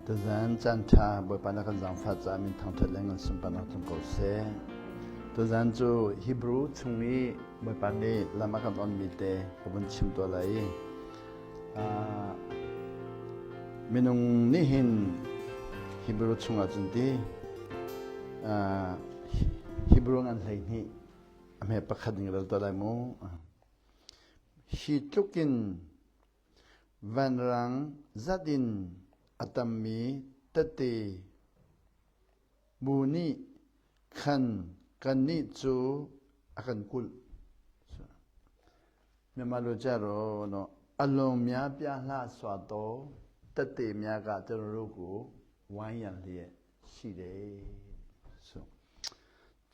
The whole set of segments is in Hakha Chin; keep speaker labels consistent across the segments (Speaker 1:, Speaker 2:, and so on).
Speaker 1: Tuzan caan ṭha Bawipa na kan zaangfah caah min thangṭhat le ngan sunparnak tlung ko seh. Tuzan cu Hebrew chung i Bawipa nih lam a kan onmi te ka vun chim tuah lai i minung nih hin Hebrew chungah cun ti Hebrew ngan 12 a hme pakhat ning rel tuah lai mu. Hi tluk in Vanrang zat in a tammi tete bu nih khan kannih cu a kan kulh.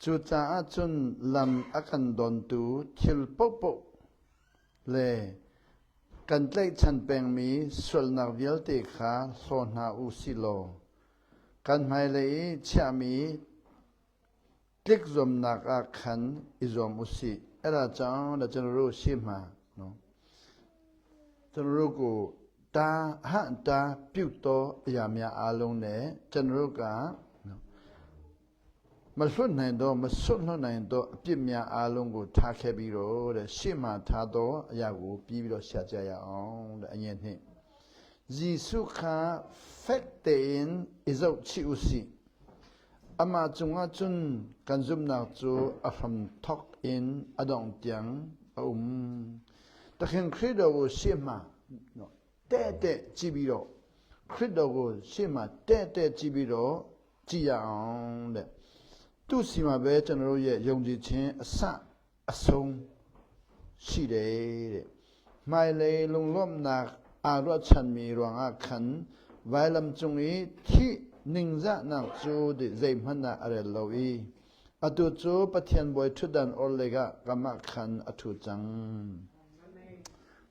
Speaker 1: Cucaah cun lam a kan dontu thil paohpaoh le kan tlaihchan pengmi sualnak vialte kha hlaw hna u sih law kan hmailei i chiahmi tlikzuamnak ah khan i zuam u sih. Era cang la cun ru si hma no. Cun ru ku ta ha ta piu to ya mya alung ne cun ru ka မလွတ်နိုင်သောမစွန့်လွတ်နိုင်သောအပြစ်များအားလုံးကိုထားခဲ့ပြီးတော့တဲ့ရှေ့မှထားသောအရာကိုပြီးပြီးတော့ရှာကြရအောင်တဲ့အငယ်နှင့်ဇီစုခဖက်တေင်အဇုတ်ချီဥစီအမကျုံအချွန်းကန်ဇုံနာချူအဖမ်ထောက်အင်အဒေါင်တျံအုံတခင်ခရစ်တော်ကိုရှေ့မှနော်တဲ့တဲ့ကြည့်ပြီးတော့ခရစ်တော်ကိုရှေ့မှတဲ့တဲ့ကြည့်ပြီးတော့ ကြည့်ရအောင်တဲ့သူ့စီမှာပဲကျွန်တော်တို့ရဲ့ယုံကြည်ခြင်းအစအဆုံးရှိတယ်တဲ့မိုင်လေလုံလွတ်နာအာရချန်မီရောငါခန်ဝိုင်လမ်ကျုံဤတိနင်းဇနာကျူဒီဇိမနာအရလောဤအတူကျပထန်ဘွေထွဒန်အော်လေကကမခန်အထူချံ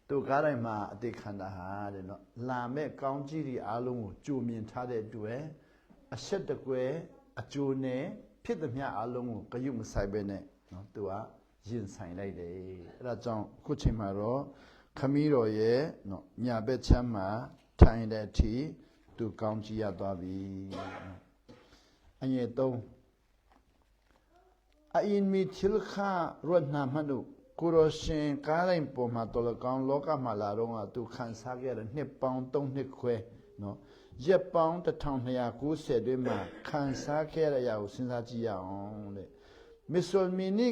Speaker 1: သူကားတိုင်းမှာအတိခန္ဓာဟာတဲ့နော်လာမဲ့ကောင်းကြီးတွေအားလုံးကိုကြိုမြင်ထားတဲ့အတွက် အဆက်တကွဲအကျိုးနဲ့ဖြစ်သမျှအလုံးကိုဂရုမစိုက်ပဲနဲ့နော်သူကရင်ဆိုင်လိုက်တယ်အဲ့ဒါကြောင့်အခုချိန်မှာတော့ခမည်းတော်ရဲ့နော်ညာဘက်ချမ်းမှာထိုင်တဲ့အထိသူကောင်းကြီးရသွားပြီအငယ်3အင်မီသီလခရတ်နာမနုကိုရရှင်ကားတိုင်းပေါ်မှာတော်လကောင်လောကမှာလာတော့ကသူခံစားခဲ့တဲ့နှစ်ပေါင်း3နှစ်ခွဲနော်ရက်ပေါင်း1290တွင်မှာခံစားခဲ့ရတဲ့အရာကိုစဉ်းစားကြည့်ရအောင်တဲ့မစ္စလမီနိ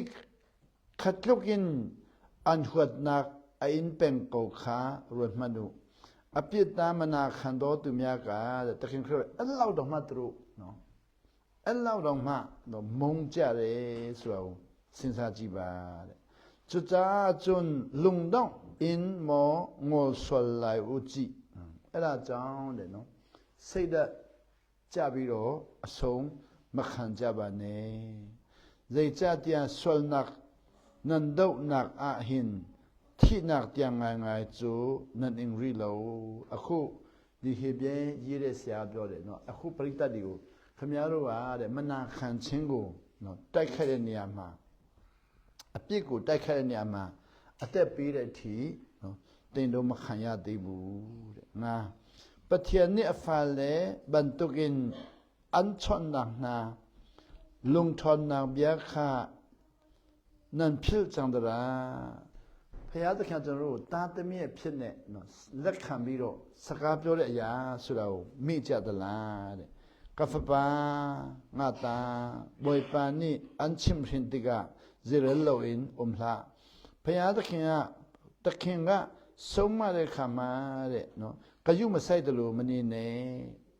Speaker 1: ခတ်လုကင်အန်ဟွတ်နာအင်ပင်ကိုခါရတ်မနုအပြစ်သားမနာခံတော်သူများကတဲ့တခင်ခရစ်အဲ့လောက်တော့မှသူတို့နော်အဲ့လောက်တော့မှတော့မုန်းကြတယ်ဆိုတော့စဉ်းစားကြည့်ပါတဲ့ကျွတ်ကျွန်းလုံတော့အင်မောငေါဆွလိုက်ဦးကြည့်အဲ့ဒါကြောင့်တဲ့နော်စိတ်ဓာတ်ကြပြီးတော့အဆုံးမခံကြပါနဲ့ဇေကြတရားဆွလနက်နန်ဒုနက်အဟင်ထိနက်တရားငိုင်ငိုင်ကျူနန်အင်ရီလောအခုဒီဟေပြင်းရေးတဲ့ဆရာပြောတယ်နော်အခုပရိသတ်တွေကိုခင်ဗျားတို့ကတဲ့မနာခံခြင်းကိုနော်တိုက်ခတ်တဲ့နေရာမှာအပြစ်ကိုတိုက်ခတ်တဲ့နေရာမှာအသက်ပေးတဲ့အထိနော်တင်တော့မခံရသေးဘူးတဲ့ငါပထယနိအဖာလေဘန်တုကင်အန်ချွန်နာနာလုံထွန်နာဗျာခနန်ဖိလ်ချန်ဒရာဖျားသခင်ကျွန်တော်တို့တာသမီးဖြစ်နေနော်လက်ခံပြီးတော့စကားပြောတဲ့အရာဆိုတာကိုမေ့ကြသလားတဲ့ကဖပါငါတာဘွေပါနိအန်ချင်ရှင်တိကဇီရလောအင်အုံလာဖျားသခင်ကတခင်ကဆုံးမတဲ့ခါမှာတဲ့နော်ကယုမဆိုင်တယ်လို့မနေနဲ့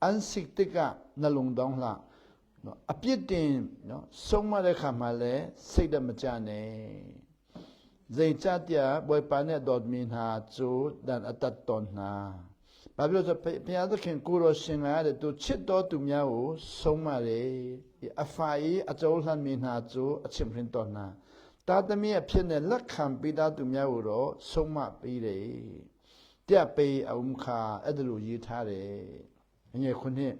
Speaker 1: အန်စိတိကနှလုံးတောင်းလှနော်အပြစ်တင်နော်ဆုံးမတဲ့ခါမှာလဲစိတ်တမကြနဲ့ဇေချတဘွေပါနဲ့ဒေါ်မင်းဟာကျူဒန်အတတ်တော်နာဘာဖြစ်လို့ဆိုဘုရားသခင်ကိုရောရှင်လာတဲ့သူချစ်တော်သူများကိုဆုံးမတယ်အဖာဤအကျိုးလှမ်းမင်းဟာကျူအချင်းဖရင်တော်နာတာသမီးအဖြစ်နဲ့လက်ခံပေးသားသူများကိုတော့ဆုံးမပေးတယ်တက်ပေးအောင်ခါအဲ့ဒါလိုရေးထားတယ်ငယ်ခုနှစ်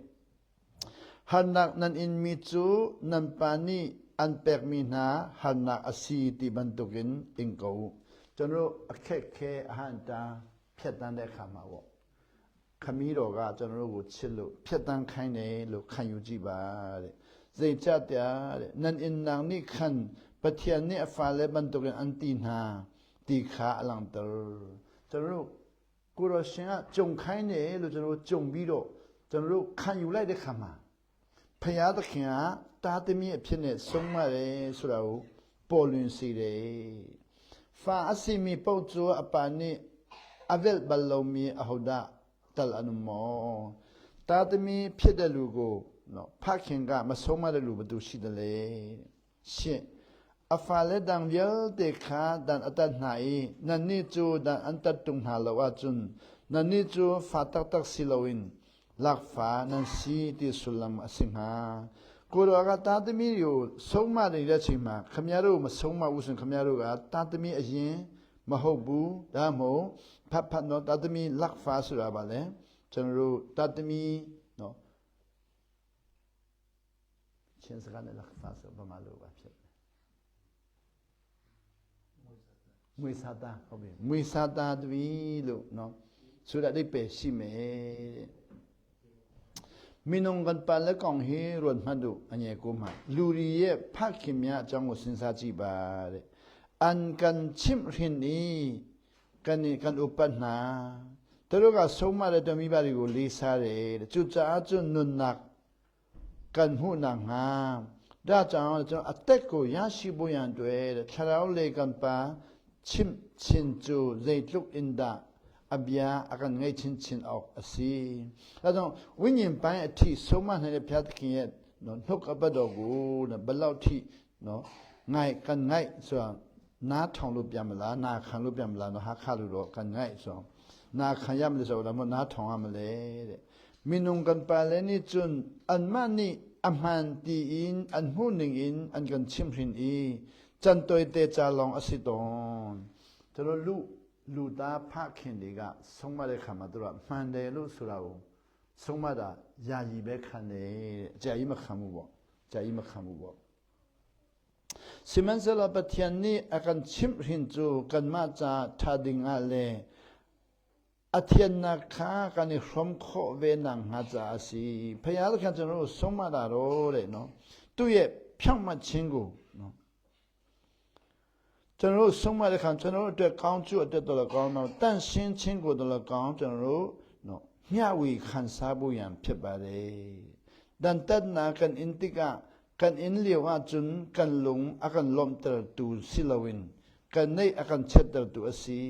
Speaker 1: Hanak nan in mi cu nan pa nih an pekmi hna harnak a si ti bantukin ing ko u. ကျွန်တော်တို့အခက်ခဲအဟန့်တာဖြတ်တန်းတဲ့အခါမှာပေါ့။ ခမည်းတော်ကကျွန်တော်တို့ကိုချစ်လို့ဖြတ်တန်းခိုင်းတယ်လို့ခံယူကြည့်ပါတဲ့ Zeicahtiah nan innnak nih khan Pathian nih a fale bantukin an ti hna ti kha a langhter. Cun Kurosing ah cung khai ne lu cun cung bi do cun ru khan yu lai de kha ma phaya ta khing ah ta te mi a phin ne sung ma le surau polun si le fa a si mi paoh cu a pa nih a velh bal lomi ahodah tal an um maw? Ta timi phiat de lu ko no phakhin ka ma soma de lu batu si de le si a fale dang vialte kha dan a tat hna i nannih cu dan an tat tung hna lo ahcun nannih cu fa taktak si loin lakfa nan si ti sullam a si hnga. Kuro ka ta timi yu soma de le chima khamya ru ma soma usun khamya ru ka ta timi a yin မဟုတ်ဘူးဒါမှမဟုတ်ဖတ်ဖတ်တော့တသမီလက်ဖာဆိုတာပါလေကျွန်တော်တို့တသမီနော်ချင်းစကားနဲ့လက်ဖာဆိုဘာမှလို့ပါဖြစ်တယ်မွေစာတာဟုတ်ပြီမွေစာတာတပြီလို့နော်ဆိုတာအိပဲရှိမယ် Minung kan pale kong hi ruat hmanh u a nge kum ha. Luri ye phak khim ya chong u sin sa chi ba de. An kan chimh hrin i kan i kan upat hna. Taro ka soma le tomi ba ri ko li sa re. Cu caah cun nunnak kan hmuh nak hnga. Da chang cun a tek ko ya shi bu yan tue thlarau le kan pa chimh chin cu zeitluk in dah a bia a kan ngaih chinchin awk a si. Ladong winyin pai a thi soma hna le phyat khi no hnuk a ba do gu na balau thi no ngai kan ngai so na thong lu piam la na khan lu piam la no ha kha lu ro kan ngai so na khan yam le so la mo na thong am le minung kan pa le nih cun anmah nih a hmaan tiin an hmuh ning in an kan chimhrin i can tawite ca lawng a si tawn. Calo lu lu ta pha khin dika songma le khama tura hman de lu surau songma da ya yi be khan ne cha yi ma khamu bo cha yi ma khamu bo Sihmanhsehlaw Pathian nih a kan chimhhrin cu kanmah ca ṭha ding ah le a thiannak kha kan i hrawm khawh ve nak hnga caah a si. Phaya khan cun ro songma da ro le no tu ye phyang ma chingu no 正如生嘛的看，正如这刚做得到了ကောင်းတော့တန့်ရှင်းခြင်းကိုတော့ကောင်းကျွန်တော်တို့နော်မျှဝေခံစားဖို့ရန်ဖြစ်ပါတယ်။တန်တတ်နာကန်အင်တိကကန်အင်လျဝကျွန်းကန်လုံအကန်လုံတတူစီလဝင်ကန်နေအကန်ချက်တတူအစီ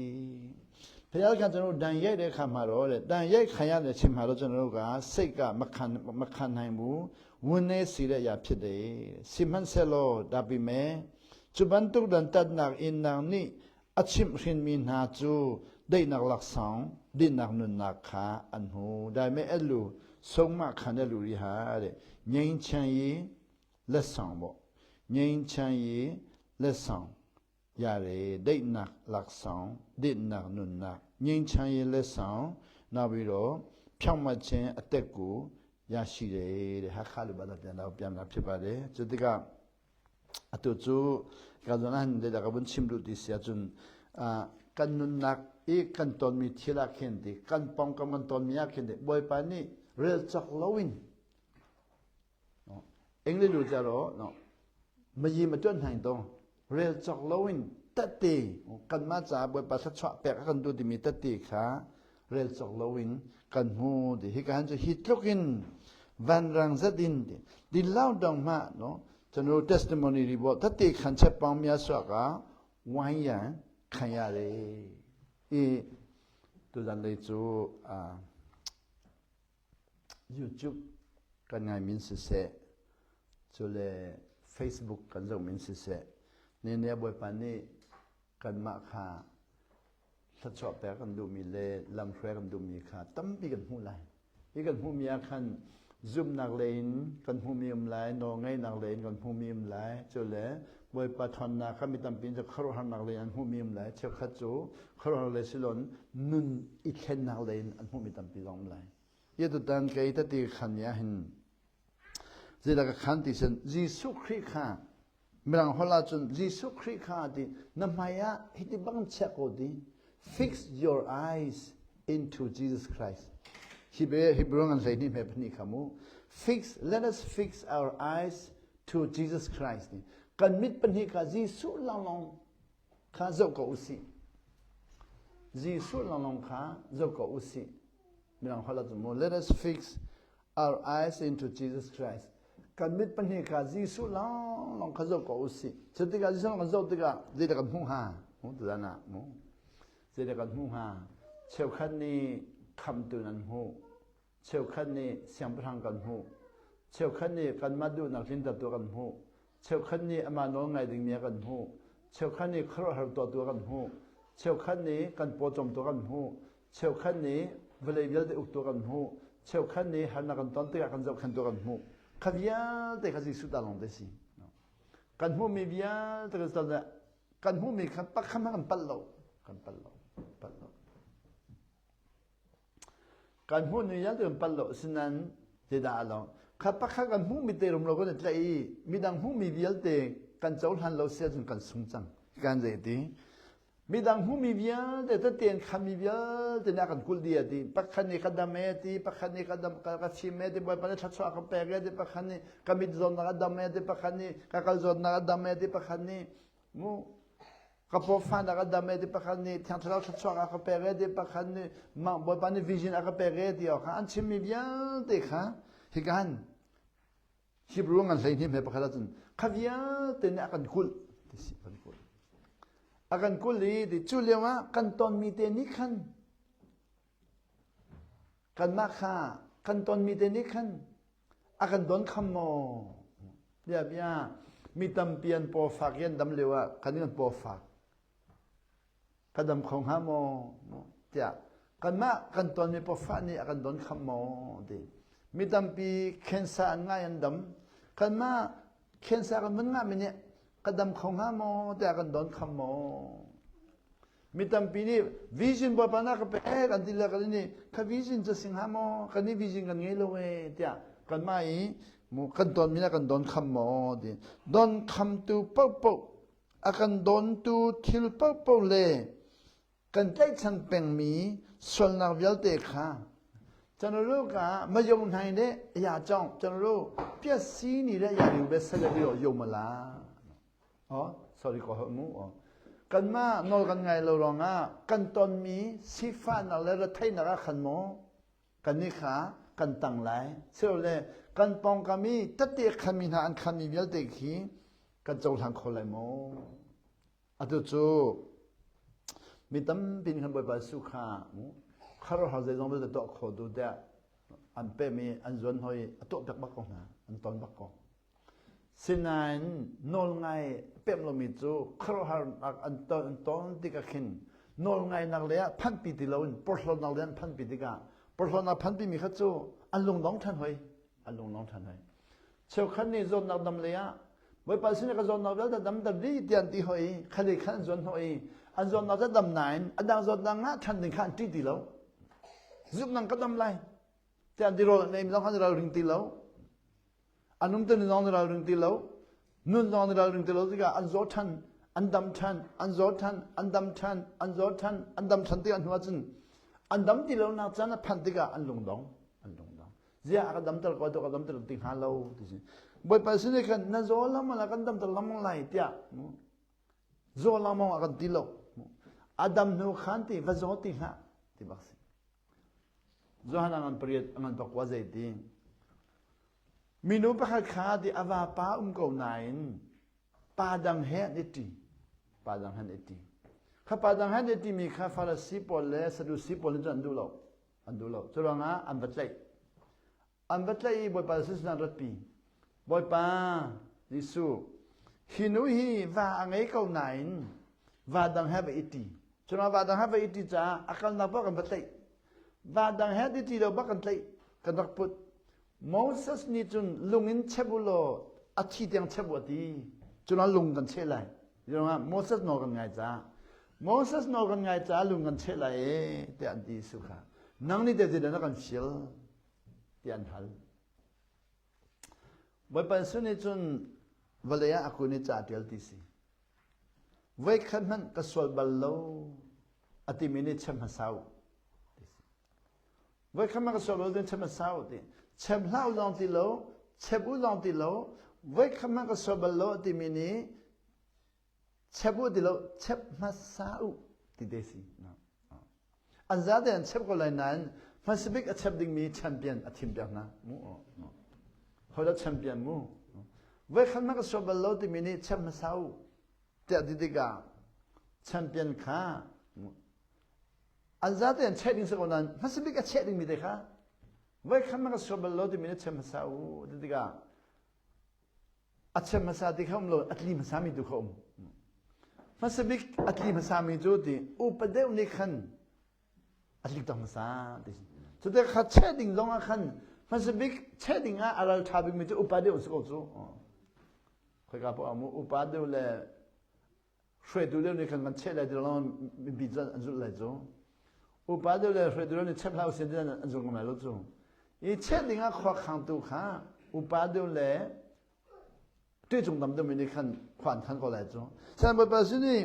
Speaker 1: ဘုရားကကျွန်တော်တို့တန်ရိုက်တဲ့ခါမှာတော့တဲ့တန်ရိုက်ခံရတဲ့အချိန်မှာတော့ကျွန်တော်တို့ကစိတ်ကမခံမခံနိုင်ဘူးဝန်းနေစီတဲ့အရာဖြစ်တယ်စီမံဆက်လို့ဒါပေမဲ့ Cu bantuk dantatnak innak nih a chimhhrinmi hna cu daihnak laksawng, dinnak nunnak kha an hmu. Dai me elu songma khan elu ri ha de nyein chan yi lesong bo nyein chan yi lesong ya re daihnak laksawng dinnak nunnak ငြိမ်းချမ်းရေးလက်ဆောင်နောက်ပြီးတော့ဖြောင့်မတ်ခြင်းအသက်ကိုရရှိတယ်တဲ့ဟာခါလူဘာသာပြန်တော့ပြန်လာဖြစ်ပါတယ်ဇတိက Atu cu ka zawn ah zeidah ka vun chim duh ti si ahcun kan nunnak i kan tonmi thil ah khin ti kan pawngkam kan tonmi ah khin ti Bawipa nih rel cawk loin English lu caro no mayi ma tuan hnaing to rel cawk loin tette kanmah caah Bawipa thluachuah pek a kan duh timi tette kha rel cawk loin kan hmu ti hi kan cu hi tluk in vanrang zat in ti di lau dong ma no chanu testimony ri bo tette khan chep pang mya suak ka wine yan khan ya le i tu zan lei cu YouTube kan ngai min siseh cu le Facebook kan zoh min siseh ne ne Bawipa nih kanmah kha thluachuah pek kan duhmi le lamhruai kan duhmi kha tampi kan hmuh lai. Hi kan hmuhmi ah khan zumhnak lei in kan hmuhmi um lai, nawlngeihnak lei in kan hmuhmi um lai, cu le Bawipa ṭhawnnak kha mi tampi cu khuaruahharnak lei in an hmuhmi um lai, cheukhat cu khuaruahhar lei silon nun i thlennak lei in an hmuhmi tampi zong um lai. Hi tutan kei tati khan ni ahhin zeidah ka khan ti sin Jesuh Khrih kha Mirang holh ahcun Jesuh Khrih kha ti na hmai ah hiti bang chiah ko ti fix your eyes into Jesus Christ. Hebrew ngan 12 hme 2 kha mu. Fix, let us fix our eyes to Jesus Christ. Kan mit pahnih kha Jesuh lawnglawng kha zoh ko usih. Jesuh lawnglawng kha zoh ko usih. Mirang holh ah mu. Let us fix our eyes into Jesus Christ. Kan mit pahnih kha Jesuh lawnglawng kha zoh ko usih. Cu tikah Jesuh kan zoh tikah zeidah kan hmuh hnga? Mu tuzan ah mu. Zeidah kan hmuh hnga? Cheukhat nih khamhtu nan hmuh. Cheukhat nih siangpahrang kan hmuh. Cheukhat nih kanmah duhnak tlintertu kan hmuh. Cheukhat nih amah nawl ngai dingmi a kan hmuh. Cheukhat nih khuaruahhar tuahtu a kan hmuh. Cheukhat nih kan pawcawmtu a kan hmuh. Cheukhat nih vawlei vialte uktu a kan hmuh. Cheukhat nih harnak kan ton tikah kan zohkhenhtu a kan hmuh. Kha vialte kha Jesuh ta lawng te si. Kan hmuhmi vialte kan kan hmuhmi kha pakhat hmanh kan palh lo. Kan palh lo. Palh lo. Kan hmuhmi vialte kan palh lo. Asinain zeidah a lo? Kha pakhat kan hmuhmi te rum lo kan i tlaih i midang hmuhmi vialte kan cohlan lo si ahcun kan sung cang. Kan zei ti? Midang hmuhmi vialte tete khammi vialte nih a kan kulh dih a ti. Pakhat nih ka dam e ti, pakhat nih ka dam ka chim e ti, Bawipa nih thluachuah ka pek e ti, pakhat nih ka mit zawtnak a dam e ti, pakhat nih ka kal zawtnak a dam e ti, pakhat nih mu ka pawfahnak a dam e ti, pakhat nih Thiang Thlarau thluachuah a ka pek e ti, pakhat nih Bawipa nih vision a ka pek e ti kha an chimmi vialte kha hikan Hebrew ngan 12 he pakhat ahcun kha vialte nih a kan kulh ti si kan kulh a kan kulh i ti cu lio ah kan tonmi te nih khan kanmah kha kan tonmi te nih khan a kan don kham maw bia bia mi tampi an paw fak i an dam lio ah kan kan paw fak ka dam kho hnga maw tiah kanmah kan tonmi pawfah nih a kan don kham maw ti mi tampi cancer an ngai an dam kanmah cancer kan vun ngahmi nih ka dam kho hnga maw tiah kan don kham maw mi tampi nih vision bawipa na ka pek an ti le kan nih ka vision cu sing hnga maw kan nih vision kan ngei lo e tiah kanmah i kan tonmi nih kan don kham maw ti don khamtu paohpaoh A kan dawntu thil paohpaoh le kan tlaihchan pengmi sualnak vialte kha ကျွန်တော်တို့ကမယုံနိုင်တဲ့အရာကြောင့်ကျွန်တော်တို့ပျက်စီးနေတဲ့အရာတွေကိုပဲဆက်လက်ပြီးတော့ယုံမလားဟော sorry ko mu kanmah nawl kan ngai lo ruangah kan tonmi sifahnak le retheihnak ah khan maw Kannih kha kan tang lai. Silole kan pawngkam i tette khanmi hna an khanmi vialte khi kan cohlang kho lai maw? Atu cu mi tampi nih khan Bawipa Jesuh kha khuaruahhar zeizong vialte tuah kho tu tiah an pem i an zuan hoi a tuah piak bak ko hna, an ton bak ko. Sinain nawlngai pemh lomi cu khuaruahharnak an ton tikah khin nawlngainak lei ah phanhpi ti loin porhlawtnak lei an phanhpi tikah porhlawtnak phanhpimi kha cu an lungdong ṭhan hoi an lungdong ṭhan hoi. Cheukhat nih zawtnak dam lei ah Bawipa sin ka zawtnak vialte damter dih tiah an ti hoi i khali khan an zuan hnawh i an zawtnak cu dam nain a dang zawtnak ngah ṭhan ding kha an ṭih ti lo. Zumh ka dam lai tiah an ti rawl an ei mi zong khan ralring ti lo. An umtu zong an ralring ti lo. Nun zong an ralring ti lo tikah an zaw ṭhan, an dam ṭhan, an zaw ṭhan, an dam ṭhan, an zaw ṭhan, an dam ṭhan tikah hnu ahcun an dam ti lonak caan a phanh tikah an lungdong, an lungdong. Ziah a ka damter ko tu ka damter ti hnga lo ti si. Bawipa sin khan na zaw lengmang la kan damter lengmang lai tiah zaw lengmang a kan ti lo. A dam hnu khan ti va zaw ti hlah ti bak si. Johan a ngan pariat a ngan pakua zei ti. Minu pakhat kha ti a vapa um ko nain pa dang he an i ṭi. Pa dang he an i ṭi. Kha pa dang he an i ṭimi kha Farasi pawl le Sadusi pawl nih cun an duh lo. An duh lo. Cu ruangah an va tlaih. An va tlaih i Bawipa Jesuh sinah an ratpi. Bawipa Jesuh, hi nu hi va a ngei ko nain va dang he va i ṭi. Cu ruangah va dang he va i ṭi caah a kalnak paoh kan va tlaih. Va dang he ti ti lo bak kan tlaih kan rak put. Moses nih cun lung in chep u law a thi tiang chep u a ti. Cun lung kan cheh lai. Ruangah Moses nawl kan ngai caah Moses nawl kan ngai caah lung kan cheh lai e tiah an ti Jesuh kha. Nang nih teh zeidah na kan fial tiah an hal. Bawipa Jesuh nih cun vawlei ah a kun i ca a ṭial ti si. Voikhat hmanh ka sual bal lo a timi nih chem hmasa u. Voikhat ma ka sual lo ding chep hmasa u ti. Chep hlah u zong ti lo, chep u zong ti lo, voikhat ma ka sual bal lo timi nih chep u ti lo, chep hmasa u ti te si. An zate an chep ko lai nain hmasabik a chep dingmi champion a thim piak hna. Mu Hoi la champion mu. Voikhat ma ka sual bal lo timi nih chep hmasa u tiah ti tikah champion kha an zate an cheh ding si ko nain hmasabik a cheh dingmi te kha voikhat ma ka sual bal lo timi nih chem hmasa u ti tikah a chem hmasa ti kha um lo a tli hmasa mi tu kha um hmasabik a tli hmasa mi cu ti upa deuh nih khan a tlik tak hmasa ti cu te kha cheh ding zong ah khan hmasabik cheh ding ah a ral ṭha bik mi cu upa deuh si ko cu khoika poah mu upa deuh le hruaitu deuh nih khan kan cheh lai ti lo mipi cu an zulh lai cu upa deuh le hruaitu deuh nih chep hlah usih ti an zul ngam lai lo cu i cheh ding ah khua khangtu kha upa deuh le tuicung tam deuh mi nih khan khua an khan ko lai cu san bawipa sin i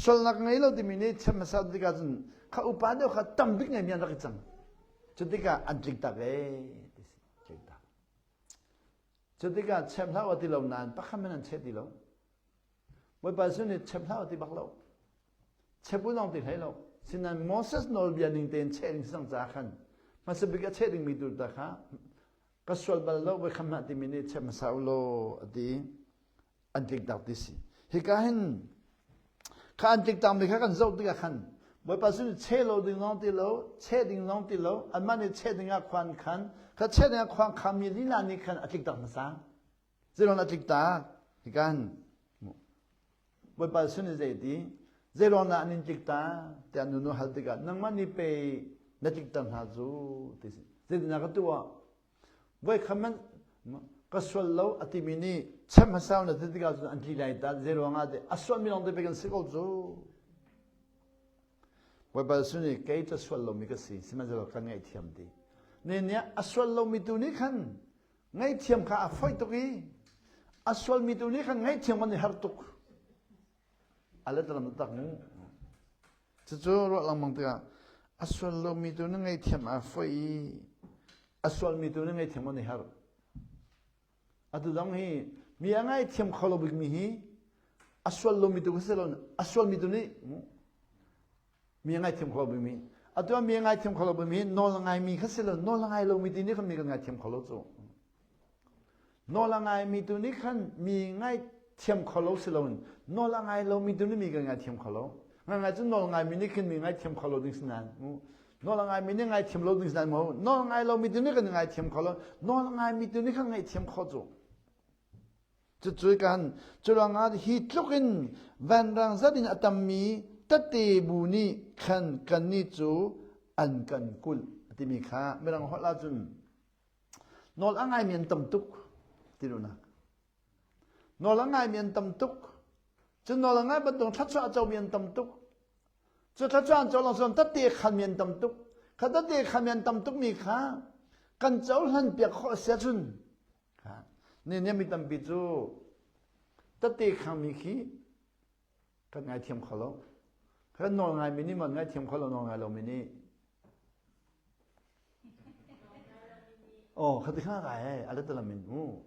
Speaker 1: sualnak ngei lo timi nih chem hmasa tikah cun kha upa deuh kha tam bik ngei mi an rak i cang cu tikah an tling tak ee ti si tling tak Cu tikah chep hlah u ti lo nain pakhat hmanh an cheh ti lo. Bawipa Jesuh nih chep hlah u ti bak lo. Chep u zong ti hlei lo. Sinain Moses nawlbia ning tein cheh ding si cang caah khan hmasa bik a cheh dingmi tu ta kha ka sual bal lo voi kham hlah timi nih chep hmasa u law a ti an tliktak ti si. Hika hin kha an tliktakmi kha kan zoh tikah khan Bawipa sin che lo ding zong ti lo, che ding zong ti lo, anmah nih che ding ah khuan khan, kha che ding ah khuan khanmi lila nih khan a tliktak hmasa. Zeiruang a tliktak? Hika hin Bawipa sin zei ti? Zeiruang dah an in tliktak? Tiah nu nu hal tikah nangmah nih pei na tlikter hna cu ti si. Zeitindah ka tuah? Voikhat hmanh ka sual lo a timi nih chem hmasa na ti tikah cun an tli lai ta zeiruang ah a sualmi lawng te pek an si ko cu. Bawipa Jesuh nih kei cu sual lomi ka si sihmanhsehlaw kan ngaihthiam ti. Ne nih a sual lomi tu nih khan ngaihthiam kha a foih tuk i a sualmi tu nih khan ngaihthiam kan i har tuk. A let lam tak mu. Cucu ruah lengmang tikah a sual lomi tu na ngaihthiam aa foih i a sualmi tu na ngaihthiam an i harh. Atu dang hi mi a ngaithiam kho lo bikmi hi a sual lomi tu kha si lo a sualmi tu nih mi a ngaithiam kho lo bikmi atu ah mi a ngaithiam kho lo bikmi hi nawl a ngaimi kha si lo nawl a ngai lomi ti nih khan mi kan ngaithiam kho lo cu. Nawl a ngaimi tu nih khan mi ngaithiam kho lo si loin nawl a ngai lomi tu nih mi kan ngaithiam kho lo. Ngai cu nawl ngaimi nih khin mi ngaithiam kho lo ding si nain nawl a ngaimi nih ngaithiam lo ding si nain mu nawl ngai lomi tu nih kan ngaithiam kho lo nawl ngaimi tu nih khan ngaihthiam kho cu. Cucu kan curuangah hi tluk in vanrang zat in a tammi tete bu nih khan kannih cu an kan kulh timi kha mirang holh ahcun Nawl a ngaimi an tam tuk ti duhnak. Nawl a ngaimi an tam tuk. Cun nawl a ngai bantuk thluachuah a comi an tam tuk. Cu thluachuah an co lawng cun tette khanmi an tam tuk. Kha tette khanmi an tam tukmi kha kan cohlan piak khawh a si ahcun ni ne mi tampi cu tette khangmi khi kan ngaithiam kho lo. Kan nawl ngaimi nih maw ngaithiam kho lo nawl ngai lomi nih Oh, khati kha kai ai ala talam in u.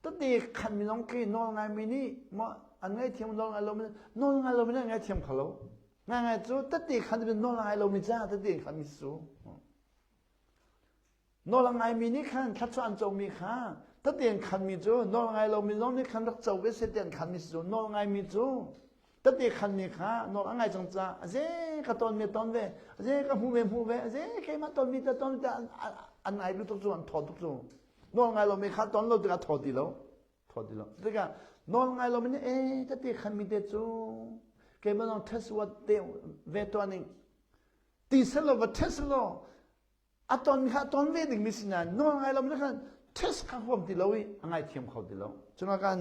Speaker 1: Tati khan mi nong ki nawl ngai mi nih ma an ngai thiam nawl ngai lo mi nawl ngai lo mi nih ngai thiam kho lo. Ngai ngai cu tati khan mi nawl ngai lo mi ca tati khan mi su. Nawl a ngaimi nih khan thluachuah an comi kha tete an khanmi cu nawl ngai lomi zong nih khan rak co ve seh ti an khanmi si cu nawl ngaimi cu tete khanmi kha nawl a ngai cang caah aze ka ton mi ton ve aze ka hmu ve hmu ve aze keimah ton mi te ton te an ngai lu tuk cu an thaw tuk cu nawl ngai lomi kha ton lo tikah thaw ti lo thaw ti lo tikah nawl ngai lomi nih e tete khanmi te cu keimah zong test wat te ve tuah ning ti selaw va test law a ton kha ton ve dingmi si nain nawl ngai lo mi khan test kha huam ti lo i a ngaithiam kho ti lo cuna kan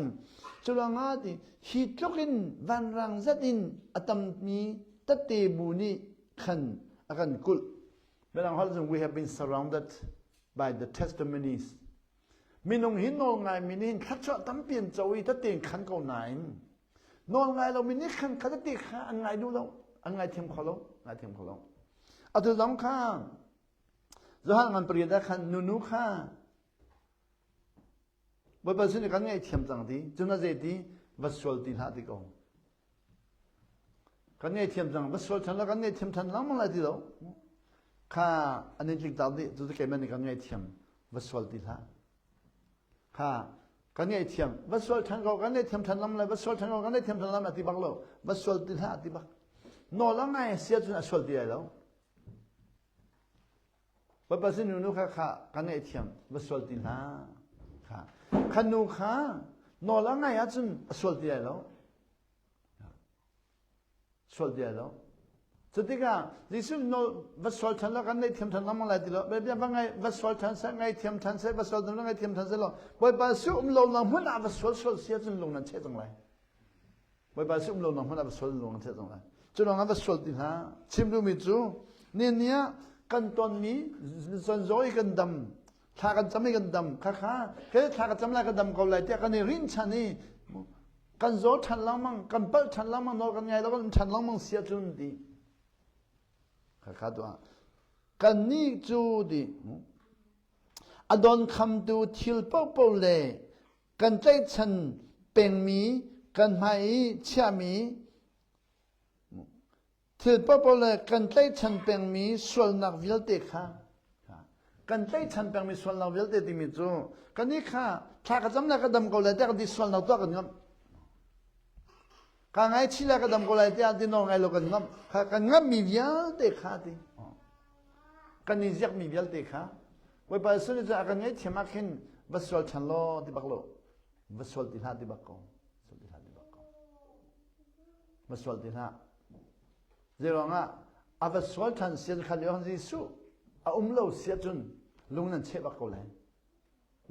Speaker 1: culangah ti hi tluk in vanrang zat in a tammi tette bu nih khan a kan kulh Mirang holh cun we have been surrounded by the testimonies minung hi nawl ngai mi nih thluachuah tampi an co i tette in khan ko nain nawl ngai lo mi nih khan kha tette kha an ngai duh lo an ngaithiam kho lo ngaithiam kho lo. Atu zong kha Johan ngan pariat ah khan nunu kha Bawipa sin kan ngaihthiam cang ti cun a zei ti va sual ti hlah ti ko. Kan ngaihthiam cang va sual than la kan ngaihthiam than lengmang lai ti lo. Kha an in tlik tak dih cu keimah nih kan ngaihthiam va sual ti hlah. Kha kan ngaihthiam va sual than ko kan ngaihthiam than lam lai va sual than ko kan ngaihthiam than lam lai ti bak lo va sual ti hlah ti bak. Nawl a ngai sia cun a sual ti lai lo. Bawipa sin nu kha kha ka ngaihthiam va sual ti hlah. Kha kha nu kha nawl a ngai ahcun a sual ti lai lo. Sual ti lai lo. Cutikah Jesuh nawl va sual ṭhan lo kan ngaihthiam ṭhan lengmang lai ti lo. Bia va ngai va sual ṭhan seh ngaihthiam ṭhan seh va sual ṭhan ngaihthiam ṭhan seh law Bawipa si um lo na hmun ah va sual sual si ahcun lung nan cheh cang lai. Bawipa si um lo hmanh ah va sual lung an cang lai. Cu lawng ah va sual ti hlah. Chim duhmi cu ni ni ah kan tonmi zonzawi kan dam thla kan cam i kan dam kha kha ke thla ka cam lai ka dam ko lai tiah kan i rinhchan i kan zaw ṭhan lengmang kan palh ṭhan lengmang nawl kan ngai lo kan ṭhan lengmang si ahcun ti kha kha tuah kan nih cu ti a don khamtu thil paohpaoh le kan tlaihchan pengmi kan hmai i chiahmi thil paohpaoh le kan tlaihchan pengmi sualnak vialte kha kan tlaihchan pengmi sualnak vialte timi cu kan i kha thla ka cam le ka dam ko lai tiah kan ti sualnak tuah kan ngamh ka ngaichih le ka dam ko lai tiah ti nawl ngai lo kan ngamh kha kan ngamhmi vialte kha ti kan i ziakmi vialte kha Bawipa Jesuh nih cun a kan ngaihthiam ah khin va sual ṭhan law ti bak lo va sual ti hlah ti bak ko sual ti hlah ti bak ko va sual ti hlah zeiruangah a va sual ṭhan sian kha lio Jesuh a um lo sia cun lung nan cheh bak ko lai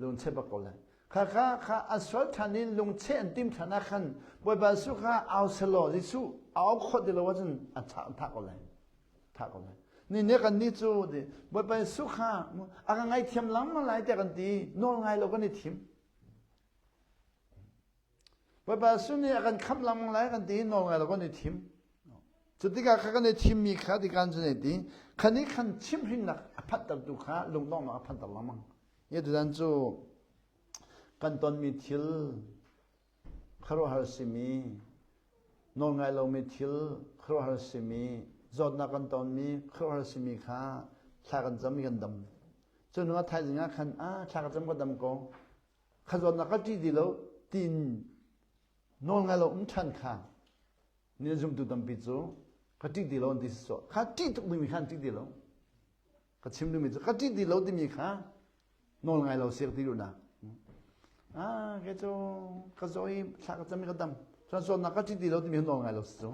Speaker 1: lung cheh bak ko lai kha kha kha a sual ṭhan in lung cheh an tim ṭhan ah khan Bawipa Jesuh kha au selaw Jesuh a au khawh ti lo ahcun a thah ko lai thah ko lai ni ne kan ni cu ti Bawipa Jesuh kha a ka ngaithiam lengmang lai tiah kan ti nawl ngai lo kan i thim Bawipa Jesuh nih a kan khamh lengmang lai kan ti nawl ngai lo kan i thim cu tikah kha kan i thimmi kha ti kan cu ne ti khan i khan chimhrinnak a phanhtertu kha lungdonghnak a phanhter lengmang hi tutan cu kan tonmi thil khuaruahhar simi, nawlngai lomi thil khuaruahhar simi, zawtnak kan tonmi khuaruahhar simi kha thla kan cam i kan dam. Cu hnu ah thaizing ah khan ah thla ka cam ka dam ko. Kha zawtnak ka ṭih ti lo tiin nawlngai lo um ṭhan kha ni zumtu tampi cu ka ṭih ti lo an ti sawh. Kha ṭih tuk dingmi kha an ṭih ti lo. Ka chim duhmi cu ka ṭih ti lo timi kha nawl ngai lo siak ti duhnak. Ah, ke cu ka zaw i thla ka cam i ka dam. Cun zawtnak ka ṭih ti lo timi nawl ngai lo si cu.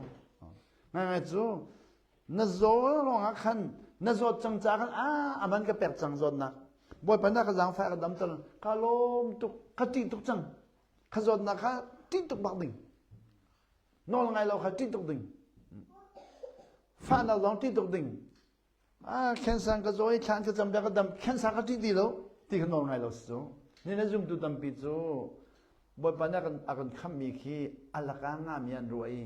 Speaker 1: Ngai ngai cu na zaw ruangah khan na zawt cang ca khan ah aman ka pek cang zawtnak. Bawipa na ka zaangfah ka dam ter ka lawm tuk ka ṭih tuk cang. Ka zawtnak kha ṭih tuk bak ding. Nawl ngai lo kha ṭih tuk ding. Fahnak zong ṭih tuk ding. Ah, khensan ka zaw i thlan ka cam ka dam khensa ka ṭih ti lo ti kha nawl ngai lo si cu. Ni na zumtu tampi cu Bawipa nih a kan khammi khi a laka ngami an ruah i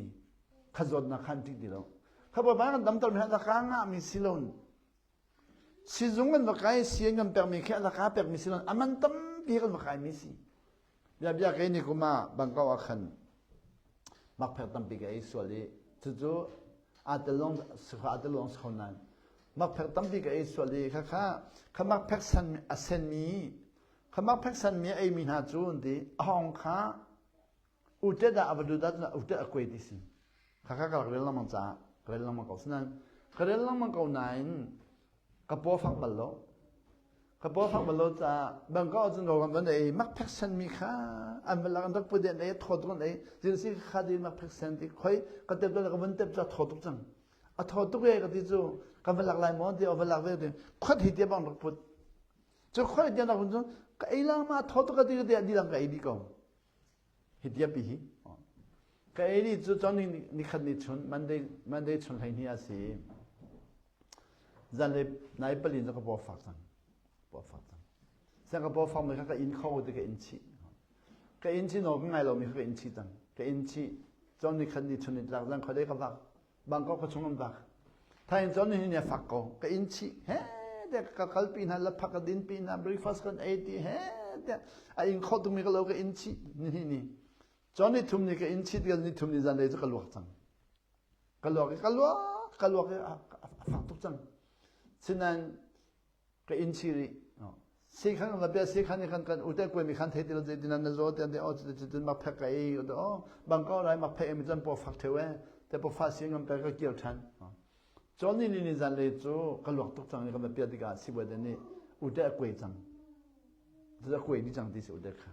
Speaker 1: kha zawtnak kha an ṭih ti lo. Kha Bawipa kan damtermi a laka ngami si lo. Sizung kan va kai si an kan pekmi khi a laka pekmi si lo. A man tampi kan va kaimi si. Bia bia kei ni kum ah Bangkok ah khan makphek tampi ka ei sual i cucu aa tel lawng aa tel lawng si kho nain makphek tampi ka ei sual i khakha kha makphek san a senmi kha makphek sanmi a eimi hna cu an ti a hawng kha utet ah a va lut ahcun utet a kuai ti si khakha ka rak rel lengmang caah ka rel lengmang ko sinain ka rel lengmang ko nain ka paw fak bal lo ka paw fak bal lo caah Bangkok ahcun rawlram an ei makphek senmi kha an va lak an rak put an ei thaw tuk an ei zin si kha di makphek sen ti khoi ka tep ka vun tep ca thaw tuk cang a thaw tuk e ka ti cu kan va lak lai maw ti va lak ve ti khot hi te bang rak put cu khoi te rak put cu ka ei lang ma thaw tuk ka ti ka ti di lang ka ei di ko hi tiap hi ka ei ni cu chon ni khat ni chun Monday Monday chun hlei ni a si zanlei nai palin cu ka paw fak cang paw fak cang siang ka paw fak mi kha ka in kho ti ka in chih ka in chih no ka ngai lo mi kha ka in chih cang ka in chih chon ni khat ni chun ni tlak zan khuadei ka vak Bangkok ka chung an vak. Thain cun nihin ni a fak ko. Ka inn chih he te ka kalpi hna laphak ka dinpi hna breakfast kan ei ti he te a ing kho tukmi ka lo ka inn chih nihin ni. Cun ni thum ni ka inn chih ni thum ni zanlei cu ka luak cang. Ka luak i ka luak ka luak i a fak tuk cang. Sinain ka inn chih rih. Sikhan la bia sikhan ni kan kan ute kwe mi khan thei ti lo zei tinan na zo te ante o chu chu mak phek ka ei o bang ko rai mak phek mi chan po fak theu e te po fa si ngam pe ka kir than chon ni ni zan le chu ka luak tuk chang ni ka bia tikah sibuai te ni ute a kwe cang chu a kwe di chang ti si ute kha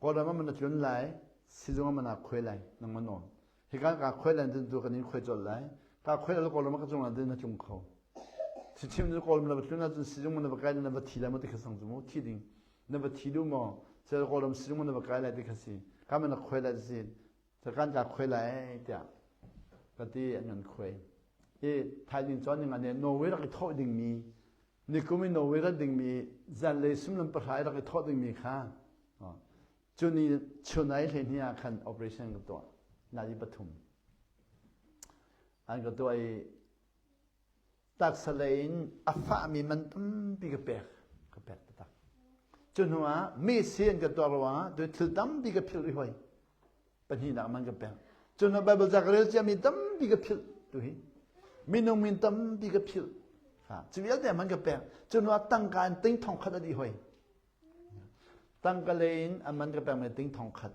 Speaker 1: Kawlram ah man na tlun lai, sizung ah man aa khuai lai, nangmah nawl. Hika kaa khuai lai cun tu kan in khuai colh lai. Kaa khuai lo Kawlram ah ka cung ah na tlung kho. Chichim cu Kawlram na va tlun ahcun sizung na va kai na va thi lai maw ti kha sang cu mu, thi ding. Na va thi duh maw? Sel Kawlram sizung na va kai lai ti kha si. Ka man na khuai lai si. Kan ka khuai lai tiah ka ti an kan khuai. I thaizing cawn ning ah ne Norway rak i thawh dingmi Nikum i Norway rat dingmi zanlei sumlam pahra i rak i thawh dingmi kha cu ni chunai hleihnih ah khan operation ka tuah nali pathum an ka tuah i taksa lei in a fahmi man tampi ka pek ka pek taktak cu hnu ah mesi an ka tuah ruangah tu thil tampi ka philh rih hoi pahnihnak man ka pek cun Bible ca ka rel ciami tampi ka philh tu hi minung min tampi ka philh ha cu vialte man ka pek cun tangka in ting thong khat a dih hoi tangka lei in a man ka pek mi ting thong khat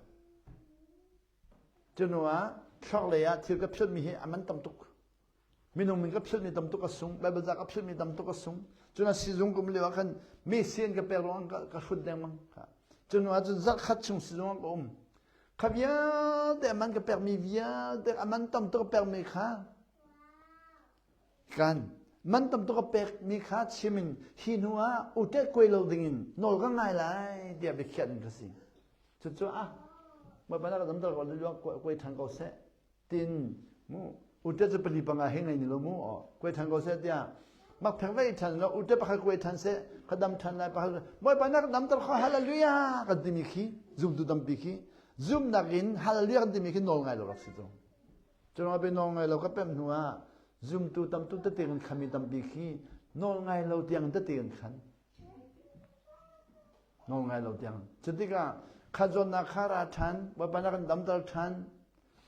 Speaker 1: cun ah thluak lei ah thil ka philh mi hi a man tam tuk Minung min ka philhmi tam tuk a sung, Bible ca ka philhmi tam tuk a sung. Cun a sizung kum lio ah khan mi sin ka pek ruang ka, ka hrut dengmang. Cun ah cun zarh khat chung sizung ah ka um. Kha vialte a man ka pekmi vialte a man tam tuk a pekmi kha kan man tam tuk a pekmi kha chim in hi hnu ah utet kuai lo ding in nawl ka ngai lai tiah biakhiah ding ka si. Cucu ah Bawipa na ka damter ko kuai ṭhan ko seh. Tin mu ute cu pali panga he ngei ni lo mu o kuai than ko seh tiah mak phek vei than lo ute pakhat kuai than seh ka dam than lai pakhat Bawipa na ka damter kho hallelujah kan timi khi zumtu tampi khi zumnak in hallelujah kan timi khi nawl ngai lo rak si cu cu be nawl ngai lo ka pem hnu ah zumtu tamtu tete kan khami tampi khi nawl ngai lo tiang tete kan khan Nawl ngai lo tiang. Cutikah kha zawnnak kha ra ṭhan, Bawipa na kan damter ṭhan,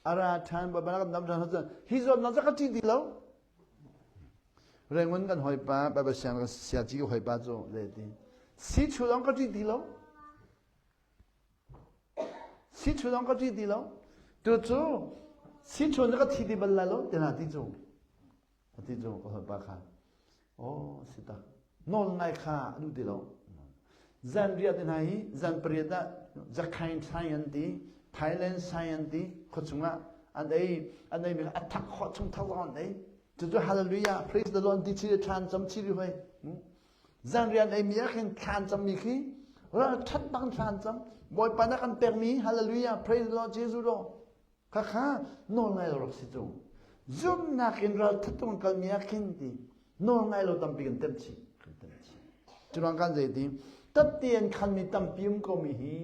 Speaker 1: a ra ṭhan, Bawipa na kan damter ṭhan, hi zawnnak cu ka ṭih ti lo. Rengun kan hawipa, Baibal siang kan siaci ka hawipa cu le ti. Si chu zong ka ṭih ti lo. Si chu zong ka ṭih ti lo. Tu cu si chu na ka thi ti bal lai lo, ti hna ti cu. Ati cu ka hawipa kha. Aw si tak. Nawl ngai kha a duh ti lo. Zan riah te hna hi zan pariat ah Zakhain Sai an ti, Thailand Sai an ti, khuachung ah an ei, an ei mi a thak khawh chung thak zong an ei. Cucu hallelujah, praise the Lord ti chi thlan cam chi ri hoi. Zan rian ei mi ah khin thlan cam mi khi ral that bang thlan cam. Bawipa na kan pek mi hallelujah, praise the Lord Jesus lo. Khakha nawl ngai lo rak si cu. Zumhnak in ralthat tung kalmi ah khin ti nawl ngai lo tampi kan tem chih. Kan tem chih. Curuang kan zei ti tatte an khanmi tampi um ko mi hi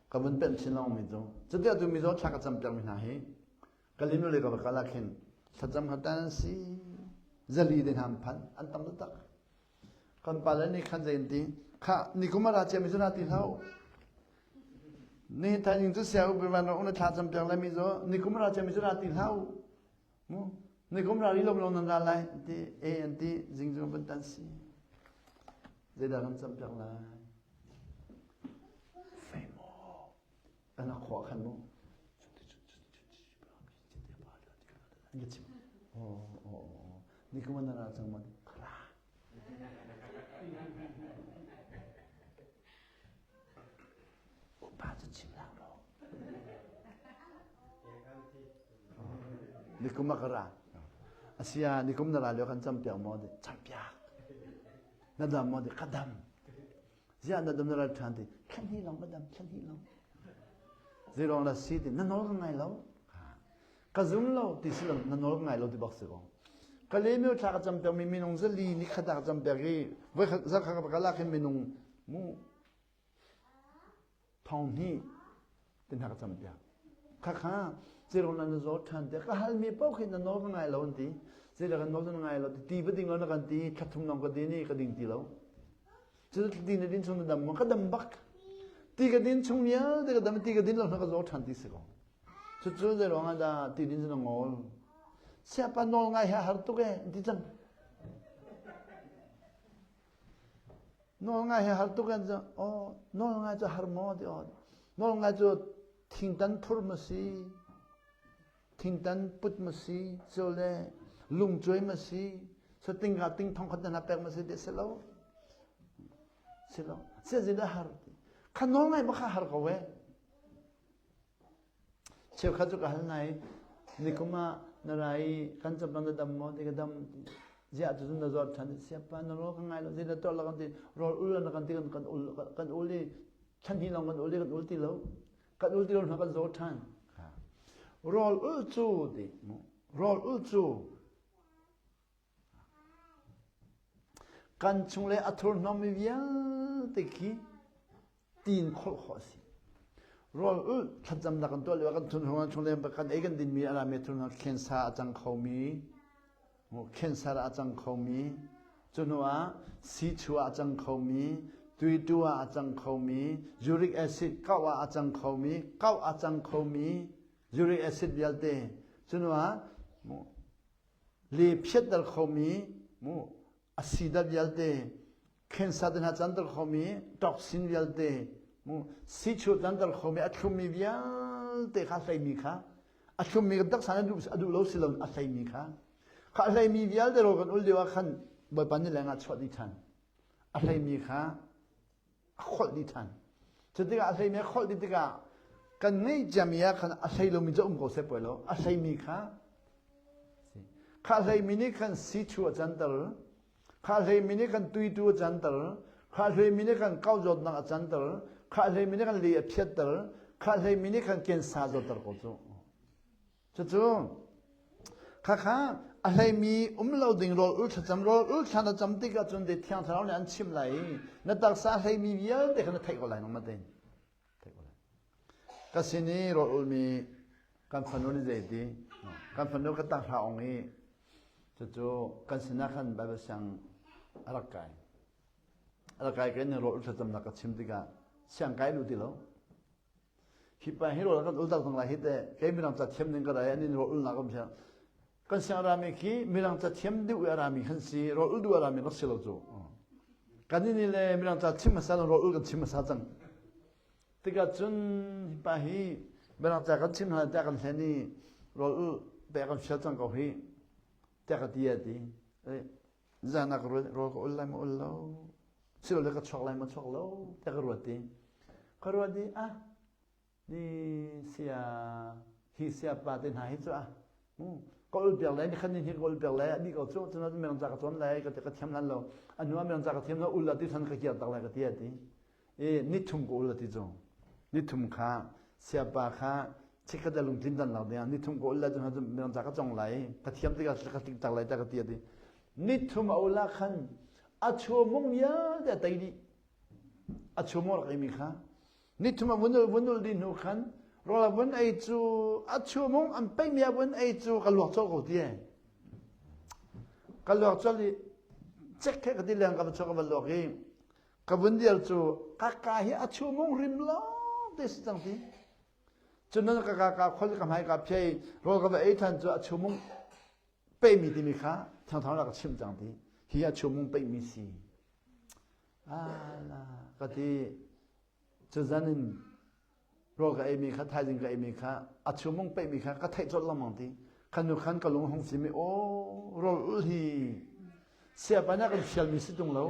Speaker 1: ka vun penh chin long mi cu. Cuti tu mizaw thla ka cam piak mi hna hi ka linu le ka va kal ah khin thlacam kha tan an si zali te hna an phan an tam taktak. Kan pale nih khan zei an ti? Khah, nikum a ra ciami cu na ti hlah u. Nihin thaizing cu sia u van rak na thla cam piak lai mi cu nikum a ra ciami cu ra ti hlah u. Mu nikum ra ri lo lo nan ra lai an ti e an ti zingzung van tan si. Zeidah kan cam piak lai? Fei maw? An a khua khan mu. An ka chim. Oh, oh, oh. Nikum an ra cang ma? Ra. Upa cu chim lang lo. Nikum a ka ra. Asia nikum na ra lio kan cam piak maw? Cam piak. Na dam maw? Ka dam. Ziah na dam na ral ṭhan ti thlan hi long ka dam thlan hi long. Zeirong la si ti na nawl ka ngai lo. Ka zum lo ti si lo na nawl ka ngai lo ti bak si ko. Ka le mi thla ka cam piak mi minung zali ni khat ah ka cam piak i voi khat zarh khat ka lak hin minung mu thong hnih tin hna ka cam piak. Khakha Zeiruang na zaw ṭhan tiah ka halmi paoh khi na nawl ka ngai lo an ti. Zeidah kan nawl na ngai lo ti va ding lo na kan ti thla thum lawng ka din i ka ding ti lo. Cu ti na din chung na dam maw? Ka dam bak. Ti ka din chung vialte ka dam ti ka din lo na ka zaw ṭhan ti si ko. Cucu zeiruang ah dah ti din cu na ngawl? Siapa nawl ngai hi a har tuk e an ti cang. Nawl ngai hi har tuk an cu aw nawl ngai cu har maw ti aw nawl ngai cu thingtan phur ma si thingtan put ma si cu le lungcuai ma si sating ka ting thong khat na pek ma si ti si lo si lo si zin a har ti kha nawl ngai ma kha har ko we Cheukhat cu ka hal hna i nikum ah na ra i kan capang na dam maw ti ka dam ziah cu na zawt ṭhan siapa na rawl ka ngai lo zei na tuah lo kan ti rawl ul na kan ti kan ul kan ul i chan hi lawng kan ul i kan ul ti lo kan ul ti lo hna kan zaw ṭhan rawl ul cu ti rawl ul cu Kan chung le a thurhnawmmi vialte khi tiin kholh khawh a si. Rawl ulh thlacamnak kan tuah lio ah kan thurhnawm chung le kan ei kan dinmi a rami thurhnawm khensa a cang khomi, khensa a cang khomi, cu hnu ah sichu ah a cang khomi, tuitu ah a cang khomi, uric acid kauh ah a cang khomi, kauh a cang khomi, uric acid vialte, cu hnu ah le phiatter khomi mu a sidat vialte cancer te hna canter khomi toxin vialte mu sichu canter khomi a thlummi vialte kha hleimi kha a thlummi kan taksa nih a duh lo si lo a hleimi kha kha a hleimi vialte rawl kan ul lio ah khan Bawipa nih leng ah chuah dih ṭhan a hleimi kha a kholh dih ṭhan. Cu tikah a hleimi a kholh dih tikah kan ngeih ciami ah khan a hlei lomi cu um ko seh poi lo. A hleimi kha kha hleimi nih khan sichu a canter, kha hleimi nih khan tuitu a canter, kha hleimi nih khan kau zawtnak a canter, kha hleimi nih khan li a phiatter, kha hleimi nih khan kensa zawtter ko cu. Cucu khakha a hleimi um lo ding rawl ul thlacam rawl ul thla na cam tik ahcun de thiang thlarau nih an chimh lai i na taksa a hleimi vialte kha na theih ko lai nangmah tein theih ko lai ka sin i rawl ulmi kan fanu nih zei ti kan fanu ka tak hla ong i cucu kan sinah khan Bible siang a rak kai a rak kai kai ni rawl ul thlacamnak ka chim tikah siang kai lu ti lo Hi pa hi rawl kan ul tak zong lai hi te kei mirang ca thiam ning ka rai an in rawl ulnak um siang kan siang rami khi mirang ca thiam deuh a rami kan si rawl ul duh a rami rak si lo cu kan in le mirang ca chim hmasa rawl ul kan chim hmasa cang tikah cun hi pa hi mirang ca kan chim hna tiah kan hlen i rawl ul pe kan fial cang ko hi tiah ka ti a ti Zan ah ka ruat rawl ka ul lai ma ul lo silole ka chuak lai ma chuak lo tiah ka ruat i ka ruat i ah ni sia hi sia pa te hna hi cu ah ka ul piak lai ni khan ni hi ka ul piak lai ani ko cu cun mirang ca ka cawn lai ka ka thiam lan lo a hnu ah mirang ca ka thiam lo ul la ti than ka kiar tak lai ka ti a ti i nithum ka ul a ti cu nithum kha siapa kha chikkhat ah lungtlin dan lak ding nithum ka ul lai cu mirang ca ka cong lai ka thiam tikah ka tlik tak lai ta ka ti a ti nithum a ul ah khan a chuamung vialte a tei dih a chuamung rak eimi kha nithum a vun ul vun ul dih hnu khan rawl a vun ei cu a chuamung an peimi a vun ei cu ka luak colh ko ti e ka luak colh i cek khe ka ti leng ka va chuak ka va luak i Ka vun dir cu ka ka hi a chumung rim lawng te si cang ti. Cun nan ka ka ka khol ka hmai ka phiai rawl ka va ei than cu a chumung peimi timi kha thangthang la ka chim cang ti. Hi a chumung peimi si. Ala ka ti cu zan in rawl ka eimi kha thaizing ka eimi kha a chumung peihmi kha ka theih colh lengmang ti khan nu khan ka lung hung fim i aw rawl ul hi siapa nih kan fialmi si tung lo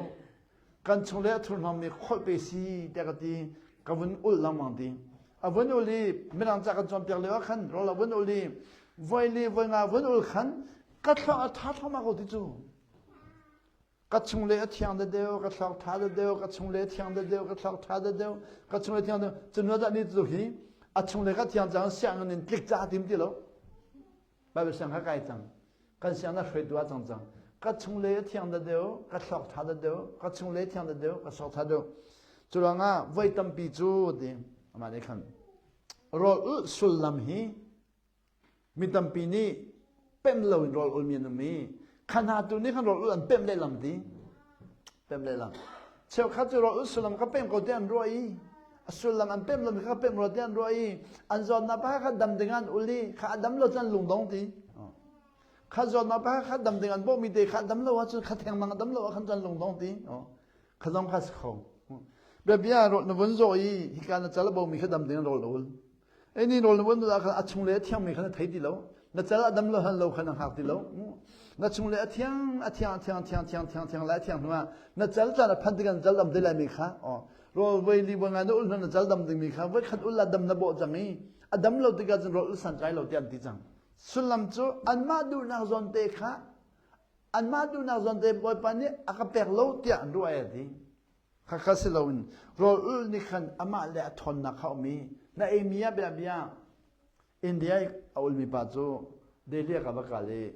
Speaker 1: kan chung le a thurhnawmmi kholh pe si tiah ka ti ka vun ul lengmang ti a vun ul i mirang ca kan cawnpiak lio ah khan rawl a vun ul i voi li voi nga vun ul khan ka thluak a tha thluahmah ko ti cu Ka chung le a thiang da deuh, ka thluak tha da deuh, ka chung le a thiang da deuh, ka thluak tha da deuh, ka chung le thiang deuh. Cun dah ni tu hi a chung le ka thiang cang sianginn in tlik ca tim ti lo. Bible siang kha kai cang. Kan siang na hruaitu ah cang cang. Ka chung le a thiang da deuh, ka thluak tha da deuh, ka chung le thiang da deuh, ka thluak tha deuh. Cu ruangah voi tampi cu ti amah nih khan rawl ulh sullam hi. Mi tampi nih pemh loin rawl ulmi an um i kha hna tu nih khan rawl ul an pemh lehlam ti. Pemh lehlam. Cheukhat cu rawl ul sullam ka pemh ko tiah an ruah i a sullam an pemh lomi kha pemh rua tiah an ruah i an zawtnak pakhat kha dam ding an ul i kha a dam lo cun lungdong ti. Kha zawtnak pakhat kha dam ding an bawhmi te kha dam lo ahcun kha thengmang a dam lo ah khan cun lungdong ti. Kha zong kha si kho. Biabia rawl na vun zawh i hika na cal a bomi kha dam ding in rawl na ul. Ei ni rawl na vun ah khan a chung le a thiangmi kha na thei ti lo. Na cal a dam lo han lo kha na hngak ti lo. Na chung le a thiang a thiang a thiang a thiang thiang thiang thiang lai a thiang hnu ah na cal caan a phan tikah na cal dam te lai mi kha rawl voi li voi nga na ul hnu na cal dam ding mi kha voi khat ul la dam na bawh cang i a dam lo tikah cun rawl ul santlai lo tiah an ti cang. Sullam cu anmah duhnak zawn te kha anmah duhnak zawn te Bawipa nih a ka pek lo tiah an ruah e ti. Khakha si loin rawl ul nih khan amah le a ṭhawnnak kha um i na eimi ah bia bia India i a ulmi pa cu Delhi ah ka va kal i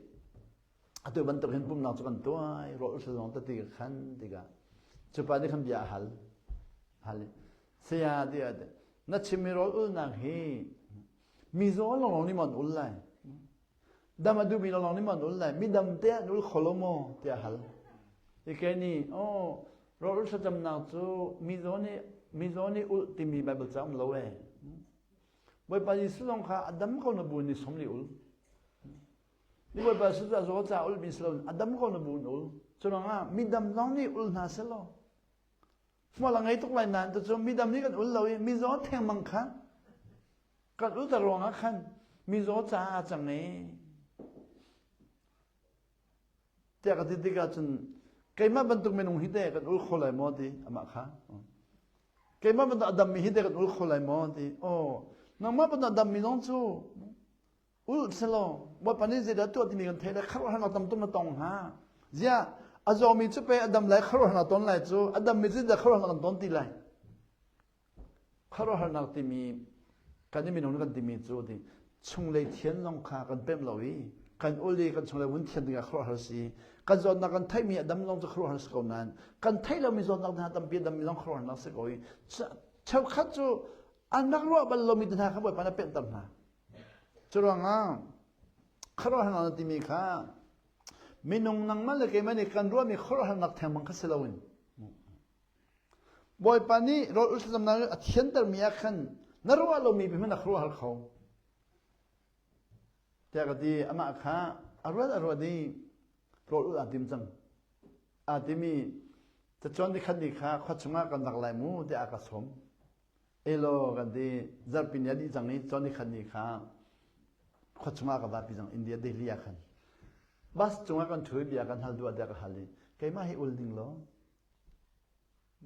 Speaker 1: atu bantuk hin pumnak cu kan tuai rawl ul zong tati ka khan tikah cu pa nih khan bia a hal hal i saya tiah na chimmi rawl ulnak hi mizaw lawnglawng nih maw an ul lai Dam a duhmi lawnglawng nih maw an ul lai? Midam te an ul kho lo maw? tiah a hal. I kei nih, oh, rawl ul thlacamnak cu mizaw nih mizaw nih ulh timi Baibal ca um lo ee. Bawipa Jesuh zong kha a dam ko na bu ni som li ul. Ni Bawipa Jesuh cu a zaw ca ulmi si lo, a dam ko na bu in ul. Cu ruangah midam zong nih ul hna selaw. Hmual a ngei tuk lai nain tucu midam nih kan ul lo i mizaw thengmang kha kan ulter ruangah khan mizaw caah a cang i tiah ka ti tikah cun keimah bantuk minung hi teh kan ul kho lai maw ti amah kha keimah bantuk a dammi hi teh kan ul kho lai maw ti aw nangmah bantuk a dammi zong cu ul selaw Bawipa nih zeidah tuah timi kan theih le khuaruahharnak tam tuk na tong hnga ziah a zawmi cu pe a dam lai khuaruahharnak ton lai cu a dammi cu zeidah khuaruahharnak kan ton ti lai Khuaruahharnak timi kan i minung kan timi cu ti chunglei thian zong kha kan pemh lo i kan ul i kan chunglei vun thian dingah khuaruahhar si. Kan zawtnak kan theihmi a dam zong cu khuaruahhar si ko nain kan theih lomi zawtnak hna tampi a dammi zong khuaruahharnak si ko i cheukhat cu an rak ruah bal lomi te hna kha Bawipa nih a pemhter hna. Curuangah khuaruahharnak na timi kha minung nangmah le keimah nih kan ruahmi khuaruahharnak thengmang kha si loin Bawipa nih rawl ul thlacamnak a thiantermi ah khan na ruah lomi bi hmanh a khuaruahhar kho. Tiah ka ti. Amah kha a ruat a ruat i rawl ul aa tim cang. Aa tim i cacawn nikhat ni kha khua chungah kan rak lai mu tiah a ka sawm. Elaw kan ti zarhpi ni a dih cang i cawn nikhat ni kha khua chungah ka vapi cang India Delhi ah khan. Bus cungah kan ṭhu i bia kan hal duh ah tiah ka hal i keimah hi ul ning law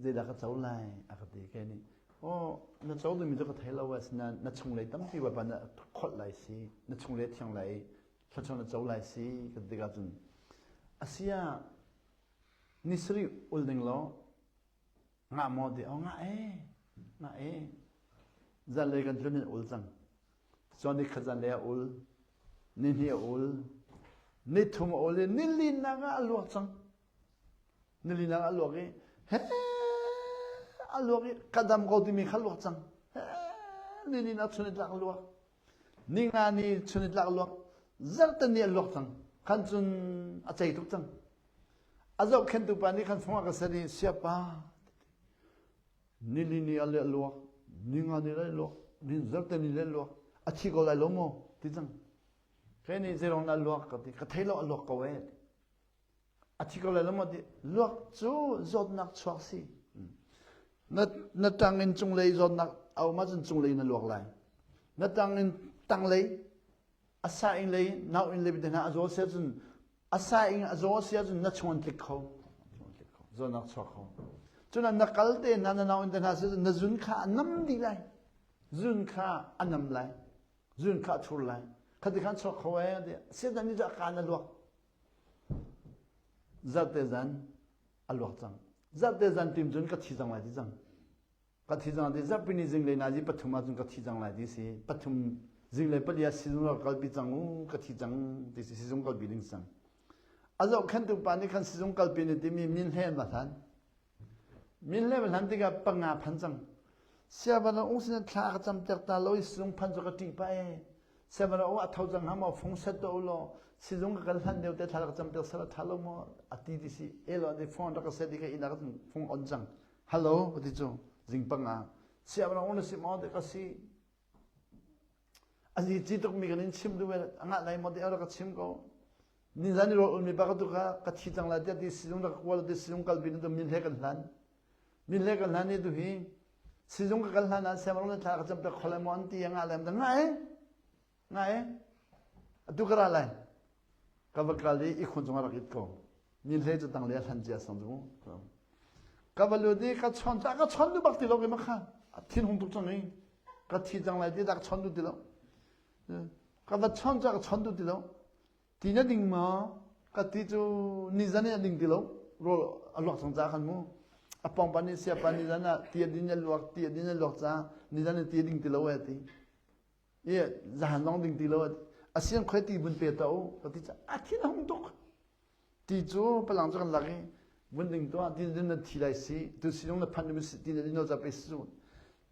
Speaker 1: zeidah ka co lai a ka ti kei nih aw na co dingmi cu ka thei lo asinain na chunglei tampi Bawipa na kholh lai si na chunglei a thiang lai i thluachuah na co lai si ka ti tikah cun a si ah ni sarih ul ding law ngah maw ti aw ngah e ngah e zanlei kan tlun in ul cang cun ni khat zanlei a ul ni hnih a ul ni thum a ul i ni linak ah a luak cang Nilinak a luak i he a luak i ka dam ko timi kha luak cang. He nilinak chun i tlak luak. Ninga ni chun i tlak luak. Zarhte ni a luak cang. Khan cun a cei tuk cang. A zohkhentu pa nih khan fung a ka ser i siapa nili ni a le luak ninga ni le luak ni zarhte ni le luak a thi ko lai lo maw ti cang. Kei nih zeirong na luak ka ti ka thei lo a luak ko ee. A thi ko lai lo maw ti luak cu zawtnak chuak si. Na na tang in cunglei zawtnak a um ahcun cunglei na luak lai. Na tang in tanglei a sa in lei nau in lei te hna a zaw si ahcun a sa in a zaw si ahcun na chung an tlik kho. Zawtnak chuak kho. Cun na kal te hna na nau in te hna si ahcun na zun kha a nam dih lai. Zun kha a nam lai. Zun kha a thur lai. Khati khan chuak kho ee ti. Satan nih cu a kaan a luak. Zarhte zan a luak cang. Zarhte zan tim cun ka thi cang lai ti cang. Ka thi cang ti zarhpi ni zinglei nazi pathum ah cun ka thi cang lai ti si. Pathum zinglei pali ah sizung rak kalpi cang u ka thi cang ti si sizung kalpi ding cang. A zohkhentu pa nih khan sizung kalpi ni timi min hle an va hlan. Min hle va hlan tikah panga phan cang. Siavan ung sin thla ka cam tek ta lo i sizung phan cu ka ṭih pa e. Seven o a tho cang hnga maw fung set to law sizung ka kal hlan deuh te thla ka cam piak sala tha lo maw a ti ti si e lo ti phone rak ka set i ka inn ah ka fung on cang hello ka ti cu zing panga siam ra on si maw te ka si a zi ci tuk mi kan in chim duh a ngah lai maw ti ka chim ko ni zan i rawl ul mi pa ka tu kha ka thi cang lai tiah ti sizung rak kual ti sizung kal bin tu min he kan hlan min he kan hlan ni tu hi sizung ka kal hlan ah siam ro thla ka cam piak kholai maw an ti a ngah lai ma nga e nga e atu ka ra lai ka va kal i ikhun cungah rak it ko min hle cu tang le hlan cia sang cu ka va lut i ka chon ca ka chon du bak ti lo ke ma kha thin hung tuk cang i ka thi cang lai ti dak chon du ti lo ka va chon ca ka chon du ti lo ti na ding ma ka ti cu ni zan in a ding ti lo rawl a luak cang ca khan mu a pong pa nih sia pa ni zan ah ti a din a luak ti a din a luak ca ni zan in ti a ding ti lo e ti i zahan zong ding ti lo a sian khoi ti vun pe ta u ka ti ca a thin a hung tuk ti cu palang cu kan lak i vun ding tuah ti din na thi lai si tu sinung na phan mi si ti na din za pe su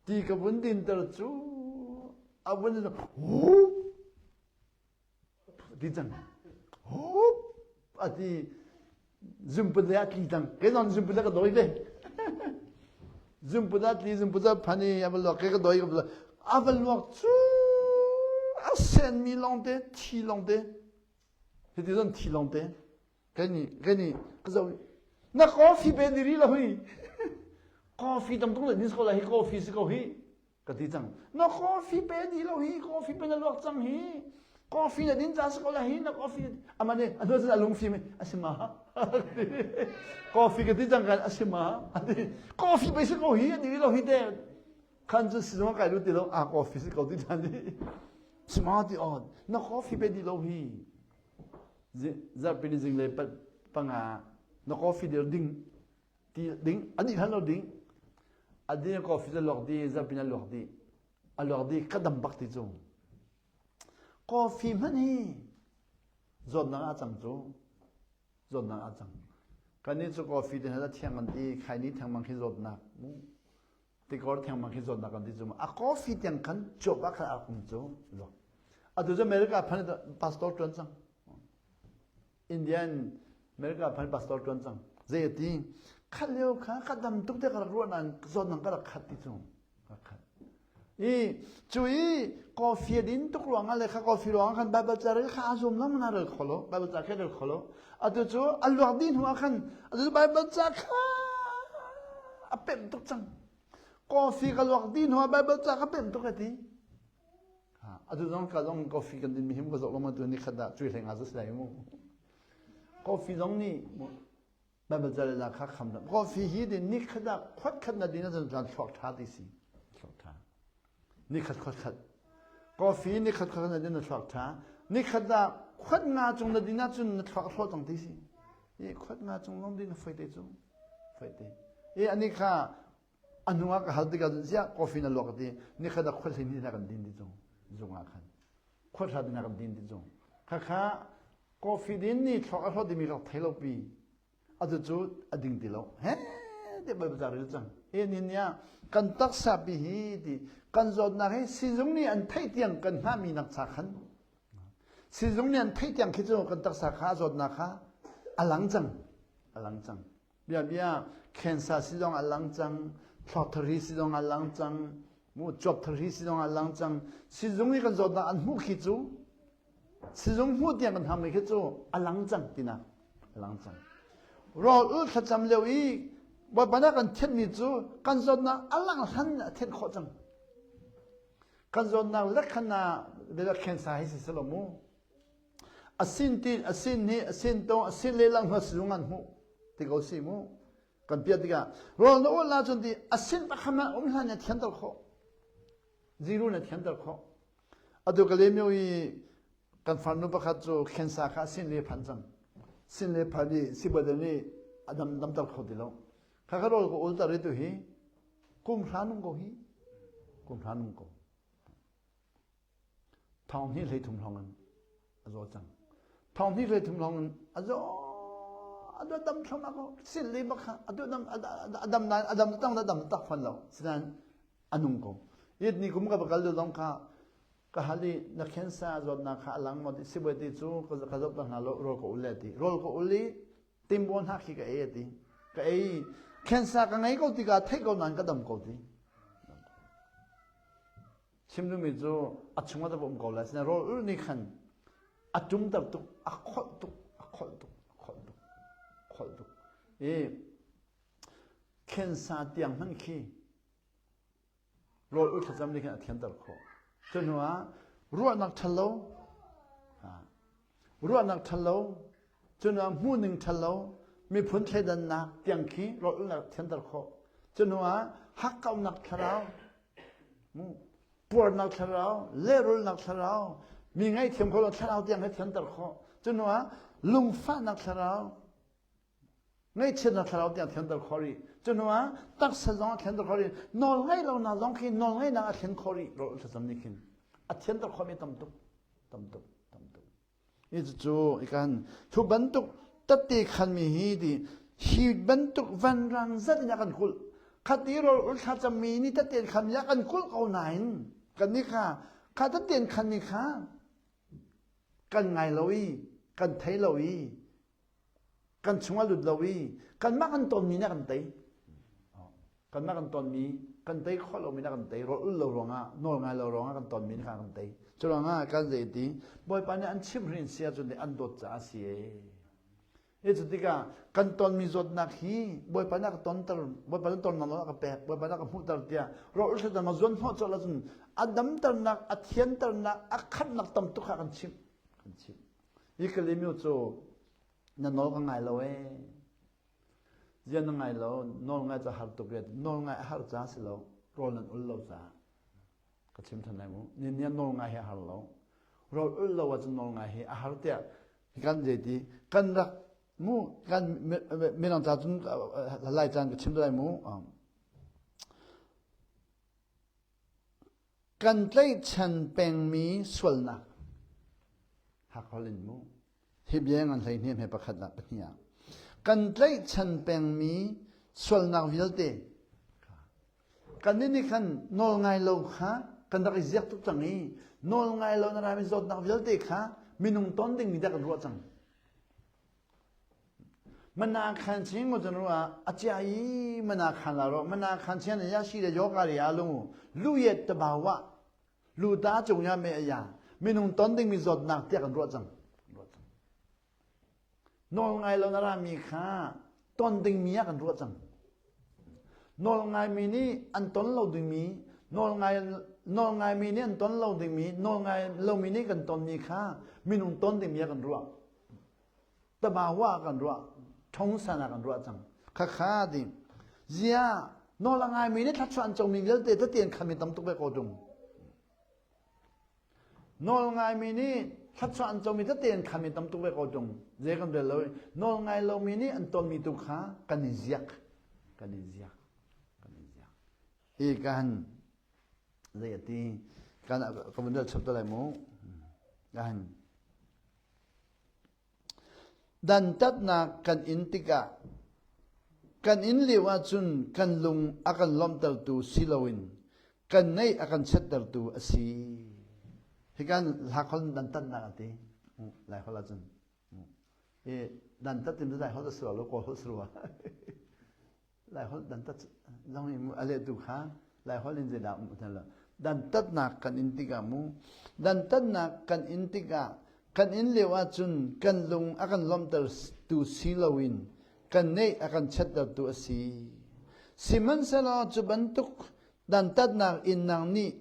Speaker 1: ti ka vun din ter cu a vun hu ti cang hup a ti zumput le a tli cang kei zong zumput le ka dawi ve zumput a tli zumput a phan i a va luak ke ka dawi ka va a va luak cu a senmi lawngte thi lawngte hiti zon thi lawngte kei nih kei nih ka zoh na coffee pe ni ri lo hi coffee tam tung le nis ko la hi coffee si ko hi ka ti cang na coffee pe di lo hi coffee pe na luak cang hi coffee na din ca si ko la hi na coffee amane a hnu cun a lungfim a si ma coffee ka ti cang kan a si ma ati coffee pe si ko hi ani lo hi te khan cu sizung kai lu ti lo a coffee si ko ti than ni si ma ti on na coffee pe di lo hi zarhpini zinglei panga na coffee dir ding ti ding ani hlan lo ding adin coffee cu luak di zarhpini a luak di a luak di ka dam bak ti cu coffee hmanh hi zawtnak a cang cu zawtnak a cang kan cu coffee te hna thiang kan ti khaini thengmang khi zawtnak mu tikor thengmang khi zawtnak kan ti cu a coffee tiang khan cuap ah khan a kum cu luak atu cu America phan pastor tuan cang Indian America phan pastor tuan cang zei a ti khat lio kha ka dam tuk te ka rak ruah nain zawtnak ka rak khat ti cu rak khat i cu i coffee din tuk ruangah le kha coffee ruangah khan Bible ca rel kha a zum lang na rel kho lo Bible ca kha rel kho lo atu cu a luak dih hnu ah khan atu Bible ca kha a pemh tuk cang coffee ka luak dih hnu ah Bible ca ka pemh tuk a ti atu zong ka zong coffee kan din mi him ka zoh lo tu ni khat dah cui hleng a zu lai mu coffee zong nih Bible ca le kha kham dah coffee hi din ni khat ah khuat khat na din ahcun cun thluak ṭha ti si thluak ṭha ni khat khuat khat coffee ni khat khat na din na thluak ṭha ni khat ah khuat nga cung na din ahcun na thluak a hrawh cang ti si i khuat nga cung lawng din na foi te cu foi te i ani kha a hnu ah ka hal tikah cun ziah coffee na luak ti ni khat ah khuat hlei ni na kan din ti cung zung ah khan khuat hla na kan din ti cung kha kha coffee din ni thluak a hrawh timi ka thei lo pi atu cu a ding ti lo he te bai bazaar ril cang e ni nia kan taksa pi hi ti kan zawtnak hi sizung nih an theih tiang kan hngahmi nak cha khan sizung nih an theih tiang khi cu kan taksa kha a zawtnak kha a lang cang a lang cang bia bia cancer si zong a lang cang thluak thari si zong a lang cang mu cuap thari si zong a lang cang sizung i kan zawtnak an hmuh khi cu Sizung hmuh tiang kan hngami khi cu a lang cang tinak a lang cang. Rawl ul thlacam lio i Bawipa nih kan thianhmi cu kan zawtnak a lang hlan a thianh khawh cang. Kan zawtnak lekkhan ah bia cancer hi si selaw mu. A sin ti a sin hi a sin tong a sin lehlang hna sizung an hmuh ti ko si mu. Kan piah tikah rawl na ul ahcun ti a sin pakhat ah um hlan na thianter khawh. Zero na thianter khawh. Atu Kalaymyo i kan farnu pakhat cu cancer kha sin le phan cang. Sin le phan i sibawi nih a dam damter kho ti lo. Kha kha rawl ka ul tar i tu hi kum hra nung ko hi. Kum hra nung ko. Thong hnih hlei thum hrawng in a zaw cang. Thong hnih hlei thum hrawng in a zaw a dam dam thluahmah ko. Sin le bak kha a dam a dam nain a dam tang a dam tak fawn lo. Sinain a nung ko. It ni kum ka va kal lio zong kha Ka hal i na cancer zawtnak kha a lang maw ti sibawi ti cu ka zoh ta hna lo rawl ka ul le ti. Rawl ka ul i timbaw hna khi ka ei a ti. Ka ei cancer ka ngei ko tikah theih ko nain ka dam ko ti. Chim duhmi cu a chungah dah um ko lai. Sinain rawl ul nih khan a ṭumter tuk, a kholh tuk, a kholh tuk, a kholh tuk, kholh tuk. I cancer tiang hmanh khi rawl ul thlacam nih khan a thianter khawh. Cu hnu ah ruahnak ṭhalo, ruahnak ṭhalo, cu hnu ah hmuhning ṭhalo, miphun thleidannak tiang khi rawl ulnak thianter khawh. Cu hnu ah hakkauhnak thlarau, puarnak thlarau, lehrulnak thlarau, mi ngaihthiam kho lo thlarau tiang he thianter khawh. Cu hnu ah lungfahnak thlarau, Ngaihchiatnak thlarau tiang thianter khawh rih. Cu hnu ah taksa zong a thianter khawh rih. Nawl ngeih lonak zong khi nawl ngeihnak a thlen khawh rih. Rawl thlacam nih khin a thianter khawhmi tam tuk, tam tuk, tam tuk. Hi cucu ikan thu bantuk tatte khanmi hi ti hi bantuk vanrang zat in a kan kulh. Khati rawl ul thlacammi nih tatte khanmi a kan kulh ko nain kan nih kha kha tatte khanmi kha kan ngai lo i kan thei lo i kan chung a lut lo i kanmah kan tonmi nih a kan tei kanmah kan tonmi kan tei khawh lomi nih a kan tei rawl ul lo ruangah nawl ngai lo ruangah kan tonmi nih khan a kan tei cu ruangah kan zei ti bawipa nih an chimhrin si ahcun an dawt caah a si e cu tikah kan tonmi zawtnak hi bawipa nih a ka tonter bawipa nih tonnak nawl a ka pek bawipa nih a ka hmuhter tiah rawl ul thladam a zuan hnawh colh ahcun a damternak a thianternak a khamhnak tam tuk kha kan chimh kan chimh Hi Kalymyo cu na nawl ka ngai lo ee. Zian na ngai lo, nawl ngai cu a har tuk e. Nawl ngai a har ca si lo, rawl nan ul lo caah. Ka chim than lai mu. Ni nian nawl ngai hi a har lo. Rawl ul lo ahcun nawl ngai hi a har tiah kan zeiti kan rak mu kan minang ca cun lai caan ka chim lai mu. Kan tlaihchan pengmi sualnak Hakholh in mu hi bia ngan hlei hne hme pakhat ah pahnih ah kan tlaihchan pengmi sualnak vialte kan nih khan nawl ngai lo kha kan rak i ziak tuk cang i nawl ngai lo na rami zawtnak vialte kha minung ton dingmi dah kan ruah cang Mana khan ching mo chanu a achia i mana khan la ro mana khan chen ya shi le yoga ri a lu lu ye ta ba wa lu ta chung ya me ya minung ton ding mi zawt nak tiah kan ruah cang nawl ngai lo na ra mi kha ton ding mi ah kan ruah cang nawl ngai mi nih an ton lo ding mi nawl ngai nawl ngai mi nih an ton lo ding mi nawl ngai lo mi nih kan ton mi kha minung ton ding mi ah kan ruah Tamawa kan ruah thongsan ah kan ruah cang khakha ding zia nawl a ngaimi nih thluachuah an comi vialte tatian khami tam tuk ve ko tung nawl ngaimi nih thluachuah an comi tatian khami tam tuk ve ko tung zei kan rel lo nawl ngai lomi nih an tonmi tu kha kan i ziak kan i ziak kan i ziak hi kan zei a ti kan ka vun rel chap te lai mu kan Dantatnak kan in tikah kan in lio ahcun kan lung a kan lawmhtertu si loin kan neih a kan chiattertu a si. Hikan hlakhol dantatnak a ti. Laiholh ahcun. I dantat in Laiholh a si lo, Kawlholh si rua. Laiholh dantat zong in a lehtu kha Laiholh in zeidah um lo. Dantatnak kan in tikah mu dantatnak kan in tikah kan in lio ahcun kan lung a kan lawmhtertu si loin kan neih a kan chiattertu a si. Sihmanhsehlaw cu bantuk dantatnak innak nih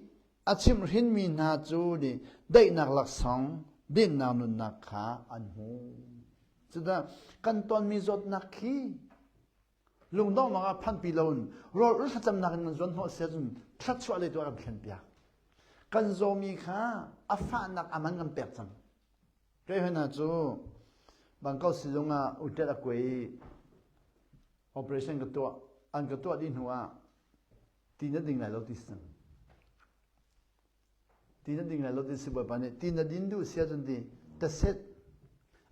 Speaker 1: a chimhhrinmi hna cu nih daihnak laksawng dinnak nunnak kha an hmu. Cudah kan tonmi zawtnak khi lungdonghnak ah phanpi loin rawl ul thlacamnak in kan zuan hnawh si ahcun thluachuah lei tu ah kan thlen piak. Kan zawmi kha a fahnak a man kan pek cang. Kei hna cu Bangkok sizung ah utet a kuai i operation ka tuah an ka tuah dih hnu ah ti na ding lai lo ti si cang. Ti na ding lai lo ti si Bawipa nih ti na din duh si ahcun ti taset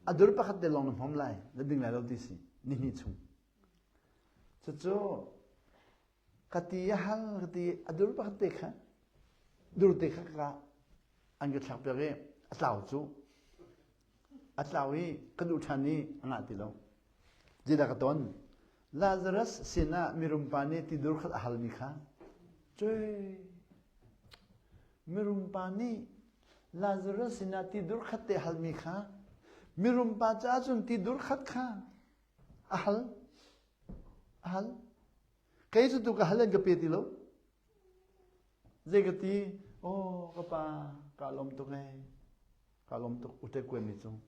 Speaker 1: a dur pakhat te lawng na hmom lai na ding lai lo ti si ni hnih chung. Cucu ka ti a hal ka ti a dur pakhat te kha dur te kha ka. An ka thlak piak i a tlau cu. A tlau i ka duh ṭhan i a ngah ti lo. Zeidah ka ton? Lazarus sinah mirumpa nih tidur khat a halmi kha. Cui. Mirumpa nih Lazarus sinah tidur khat te halmi kha mirumpa caah cun tidur khat kha a hal. A hal. Kei cu tu ka hal an ka pe ti lo. Zei ka ti? Aw ka pa, ka lawm tuk ee. Ka lawm tuk ute kuai mi cung.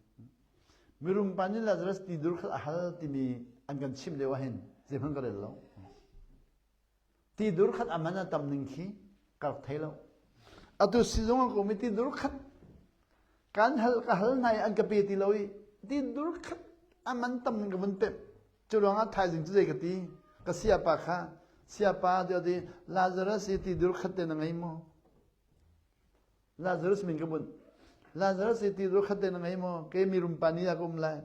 Speaker 1: Mirum pa nih Lazarus ti dur kha a hal timi an kan chimh lio ahhin zeihmanh ka rel lo. Ti dur khat a man a tam ning khi ka rak thei lo. Atu sizung an um i ti dur khat kan hal ka hal hna i an ka pe ti lo i ti dur khat a man tam ning ka vun pemh. Cu ruangah thaizing cu zei ka ti? Ka siapa kha, siapa tiah ti Lazarus hi ti dur khat te na ngei maw? Lazarus min ka bunh. Lazarus hi ti dur khat te na ngei maw? Ke mi rumpa ni ah ka um lai.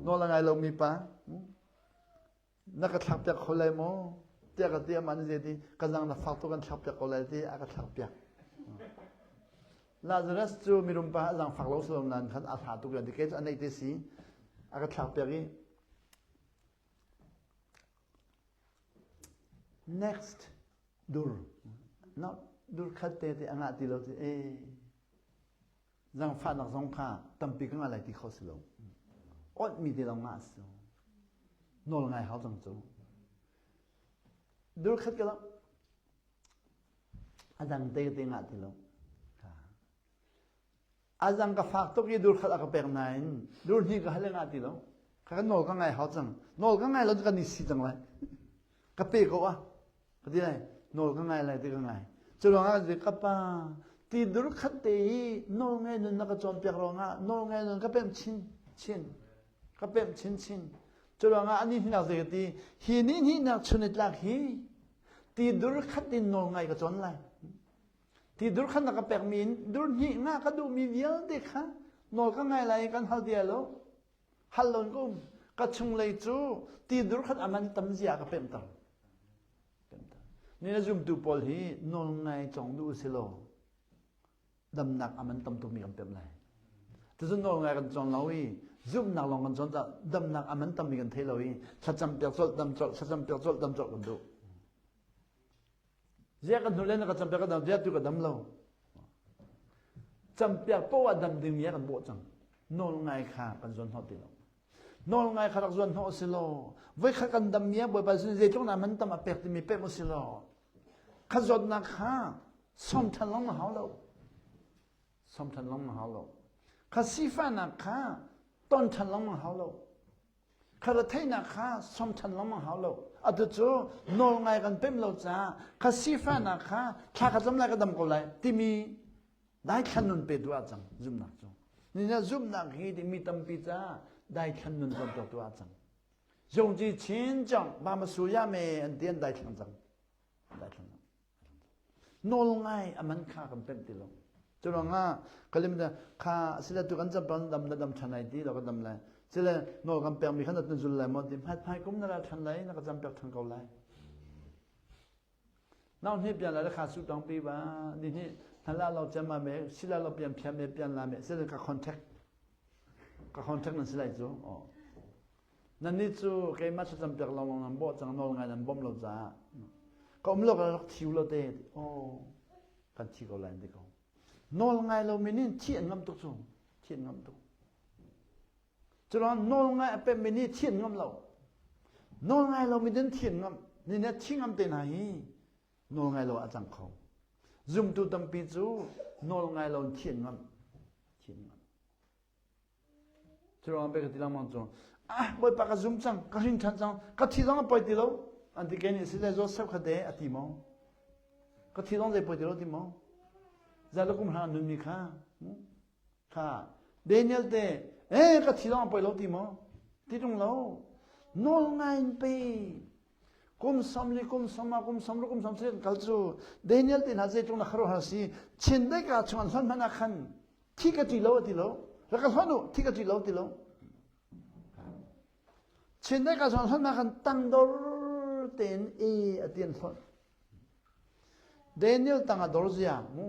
Speaker 1: Nawl a ngai lomi pa. Na ka thlak piak kho lai maw? Tiah ka ti amah nih zei ti ka zang na fak tuk kan thlak piak ko lai ti a ka thlak piak. Lazarus cu mirum pa a zang fak lo salom nan khan a hla tuk ti ke cu a neih te si a ka thlak piak i next dur no dur khat te te a ngah ti lo ti e Zangfahnak zong kha tampi ka ngah lai ti kho si lo. Awnh te lawng ngah si. Nawl ngai hau cang cu. Dur khat ka lo. A dang te te ngah ti lo. A zang ka fak tuk i dur khat a ka pek nain dur hnih ka hal ngah ti lo. Ka kan nawl ka ngai hau cang. Nawl ka ngai lo cu kan i si cang lai. Ka pe ko ah. Ka ti lai, nawl ka ngai lai ti ka ngai. Cu ruangah ka pa ti dur khat te hi nawl ngai nun na ka cawnpiak ruangah nawl ngai nun ka pemh chin chin ka pemh chin chin. Cu ruangah ani hnak zei ka ti hi ni hnihnak chun i tlak hi ti dur khat in nawl ngai ka cawn lai. Ti dur khat na ka pek mi in dur hnih nga ka duhmi vialte kha nawl ka ngai lai kan hal ti lo. Hal lon ka um. Ka chunglei cu ti dur khat aman tam zia ka pemh ter. Ni na zumtu pawl hi nawlngai cawng duh si law damnak a man tam tukmi kan pemh lai. Cucu nawlngai kan cawng lo i zumhnak lawng kan cawn caah damnak a man tammi kan thei lo i thlacam piak colh dam colh thlacam piak colh dam colh kan duh. Ziah kan hnu le na ka campiak ka dam ziah tu ka dam lo. Campiak poah ah dam dingmi ah kan bawh cang. Nawlngai kha kan zuan hnawh ti lo. Nawl ngai kha rak zuan hnawh si law voikhat kan dam mi ah Bawipa sin zeitluk na man tam a pek timi pek u si law kha zawtnak kha som than long na hau lo som than long na hau lo kha sifahnak kha ton than long na hau lo kha retheihnak kha som than long na hau lo atu cu nawl ngai kan pem lo caah kha sifahnak kha thla ka cam lai ka dam ko lai timi Daithlan nun pe tu ah cang zumhnak cu. Ni zumhnak hi ti mi tampi ca daithlan nun cawnpiak tu ah cang. Zungji chin cang ba ma su ya me an ti an daithlan cang. Daithlan. Nawl ngai aman kha kan pemh ti lo. Cu ruangah kalim da kha sila tu kan cam dam na dam than ai ti lo kan dam lai. Sila nawl kan pek mi kha na zul lai mo ti hmai hmai kum na ra than lai na ka cam pek than ko lai. Nau hne pian la kha su tong pi ba ni hi hala lo chama me sila lo pian phiam me pian la me sila ka contact ka contact nan silai cu o nan ni cu keimah thlacam piak lo nan bo cang nawl ngai nan bom lo ca ka um lo ka rak thiu lo te o kan thi ko lai ti ko nawl ngai lo mi nin thi an ngam tuk cu thi an ngam tuk Curuang nawl ngai a pemmi nih thi an ngam lo. Nawl ngai lomi din thi an ngam. Ni nih thi ngam te hna hi nawl ngai lo ah a cang kho. Zumtu tampi cu nawl ngai lo in thi an ngam. Thi an ngam. Curuang pe ka ti lengmang cu ah Bawipa ka zum cang, ka hrin ṭhan cang, ka thi zong a poi ti lo. An ti kei nih sile Joseph kha te a ti maw? Ka thi zong zei poi ti lo ti maw? Zaluk kum hna nunmi kha Kha Daniel te eh ka thi zong a poi lo ti maw? Ti tung lo. Nawl ngai in pe. Kum som li kum som ma kum som ru kum som sen kal cu Daniel te hna zeitluk na kharu har si chin dai ka chung an hlan hman ah khan thi ka ti lo ti lo rak ka hlan u thi ka ti lo ti lo chin dai ka chung an hlan ma khan tangdor tein e ati an hlonh Daniel tang a dor zia mu.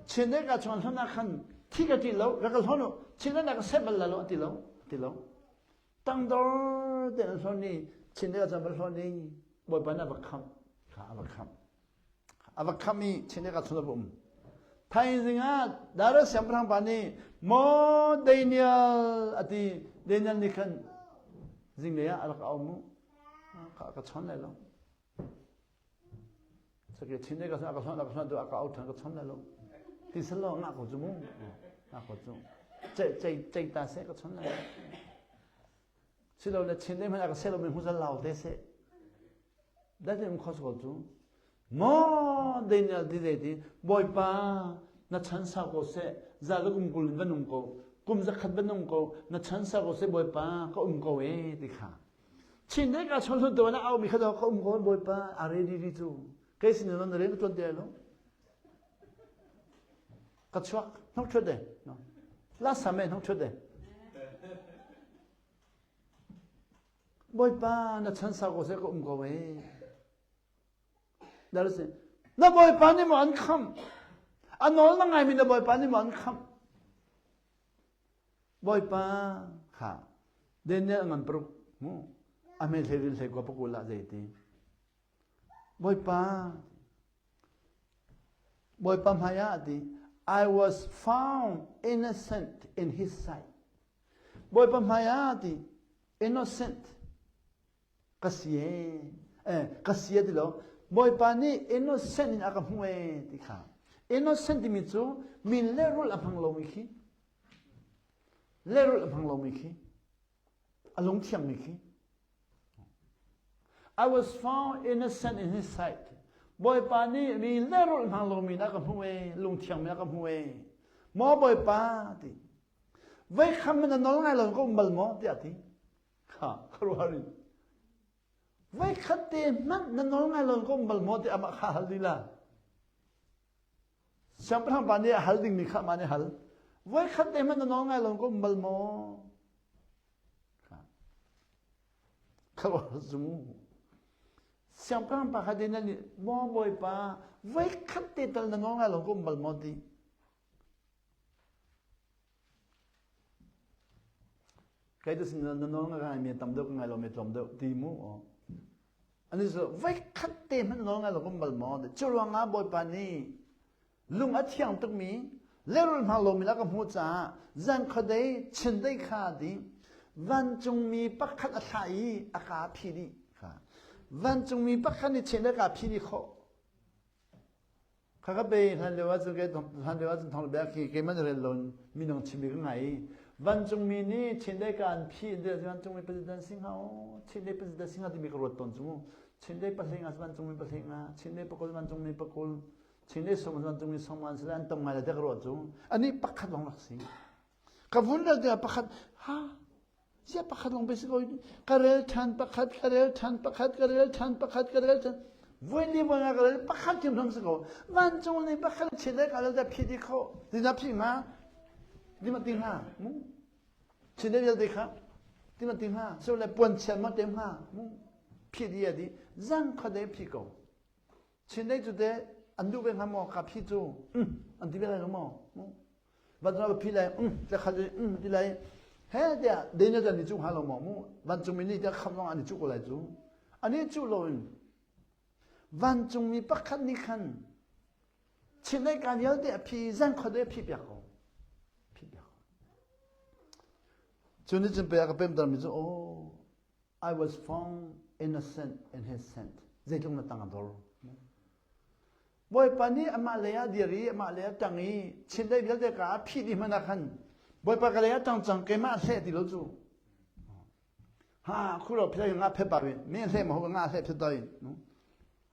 Speaker 1: Chin ka chuan hlan ah khan thi ka ti lo, rak ka hlawn u, chin na ka seh bal la lo a ti lo, a ti lo. Tangdor te an hlawn i chin ka chuan va hlawn i Bawipa nih a va khamh, kha a va khamh. A va khamh i chin ka chuan a va um. Thaizing ah Darius siangpahrang pa nih maw Daniel a ti Daniel nih khan zinglei ah a rak au mu ka chawn lai lo. Sake chin ka ka chawn ka chawn tu ka au than ka chawn lai lo. Ti sal lo nga ko chu mu nga ko chu. Chei chei chei ta se ka chawn lai lo. Silo le chin dei hmanh a ka seh lo mi hmu zal lau te seh. Dat in khos ko cu. Maw Daniel ti zei ti Bawipa na chan sau ko seh za le kum kul in va nung ko kum zakhat va nung ko na chan sau ko seh Bawipa ka um ko e ti kha. Chin dei ka chon hlun to na au mi kha do ka um ko Bawipa a ready ri cu kei sin na rian ka tuan te lo. Ka chuak hnok thut de. La same hnok thut de. Bawipa na chan sau ko seh ka um ko e. Dal si. Na Bawipa nih maw an khamh? A nawl na ngaimi na Bawipa nih maw an khamh? Bawipa kha Daniel ngan paruk mu a hme hlei rin hlei kwa pakul ah zei ti. Bawipa Bawipa hmai ah ti I was found innocent in his sight. Bawipa hmai ah ti innocent ka si e eh, ka si ti lo Bawipa nih innocent in a ka hmu e ti kha innocent timi cu min lehrulh a hmang lomi khi lehrulh a hmang lomi khi a lungthiangmi khi I was found innocent in his sight. Bawipa nih mi lehrulh hmang lomi na ka hmu e, lungthiangmi na ka hmu e. Maw Bawipa ti. Voi kham na nawl ngai lo ka um bal maw tiah ti. Kha kharuari. Voi khat te hmanh na nawl ngai lo ka um bal maw ti amah kha hal lila. Siangpahrang pa nih a hal dingmi kha amah nih hal. Voi khat te hmanh na nawl ngai lo ka um bal maw? Siangpahrang pa kha Daniel nih maw Bawipa voi khat te tal na nawl ngai lo ka um bal maw ti. Kai tu sin na nawl ngai mi tam deuh ka ngai lo mi tlawm deuh ti mu. Ani cu voi khat te hmanh nawl ngai lo ka um bal maw ti. Cu ruangah Bawipa nih lung a thiang tukmi lehrulh hmang lomi la ka hmuh caah zan khuadei chindei kha ti vancungmi pakhat a thlah i a ka phi dih kha vancungmi pakhat nih chindei ka phi dih khawh kha ka pe hlan lio ahcun ke hlan lio ahcun thong bia khi keimah rel lo minung chimmi ka ngai i vancungmi nih chindei ka an phi in vancungmi president sing ha chindei president sing ha timi ka ruat tawn cu mu chindei pahling ah vancungmi pahling ah chindei pakul vancungmi pakul Chin le song zan cung i song an sile an tam ngai le dek ruah cu ani pakhat lawng rak si ka vun rel tikah pakhat ha sia pakhat lawng basic ka rel than pakhat ka rel than pakhat ka rel than pakhat ka rel than voi li voi nga ka rel pakhat kim thong si ko vancung ni pakhat chin le ka rel da phi di kho dina phi nga di ma ti nga mu chin le vialte kha ti ma ti nga so le puan chian ma te nga mu phi di adi zang kha de phi ko Chinlei cu teh an duh ve hnga maw ka phi cu an ti ve lai lo maw van ka phi lai te khat ti lai he tiah Daniel an i cuh hnga lo maw mu vancungmi nih tiah kham zong an i cuh ko lai cu an i cuh lo in vancungmi pakhat nih khan Chinlei ka vialte a phi zan khuate a phi piak ko phi piak ko cu nih cun pe a ka pemter mi cu oh I was found innocent in his sight. Zeitluk na tang a dor. Bawipa nih amah lei ah dir i amah lei ah ṭang i chindeih vialte ka a phih dih hmanh ah khan Bawipa ka lei ah ṭang cang keimah hleh ti lo cu. Ha khuro philai nga phe pa mi hleh ma ho nga hleh phe toi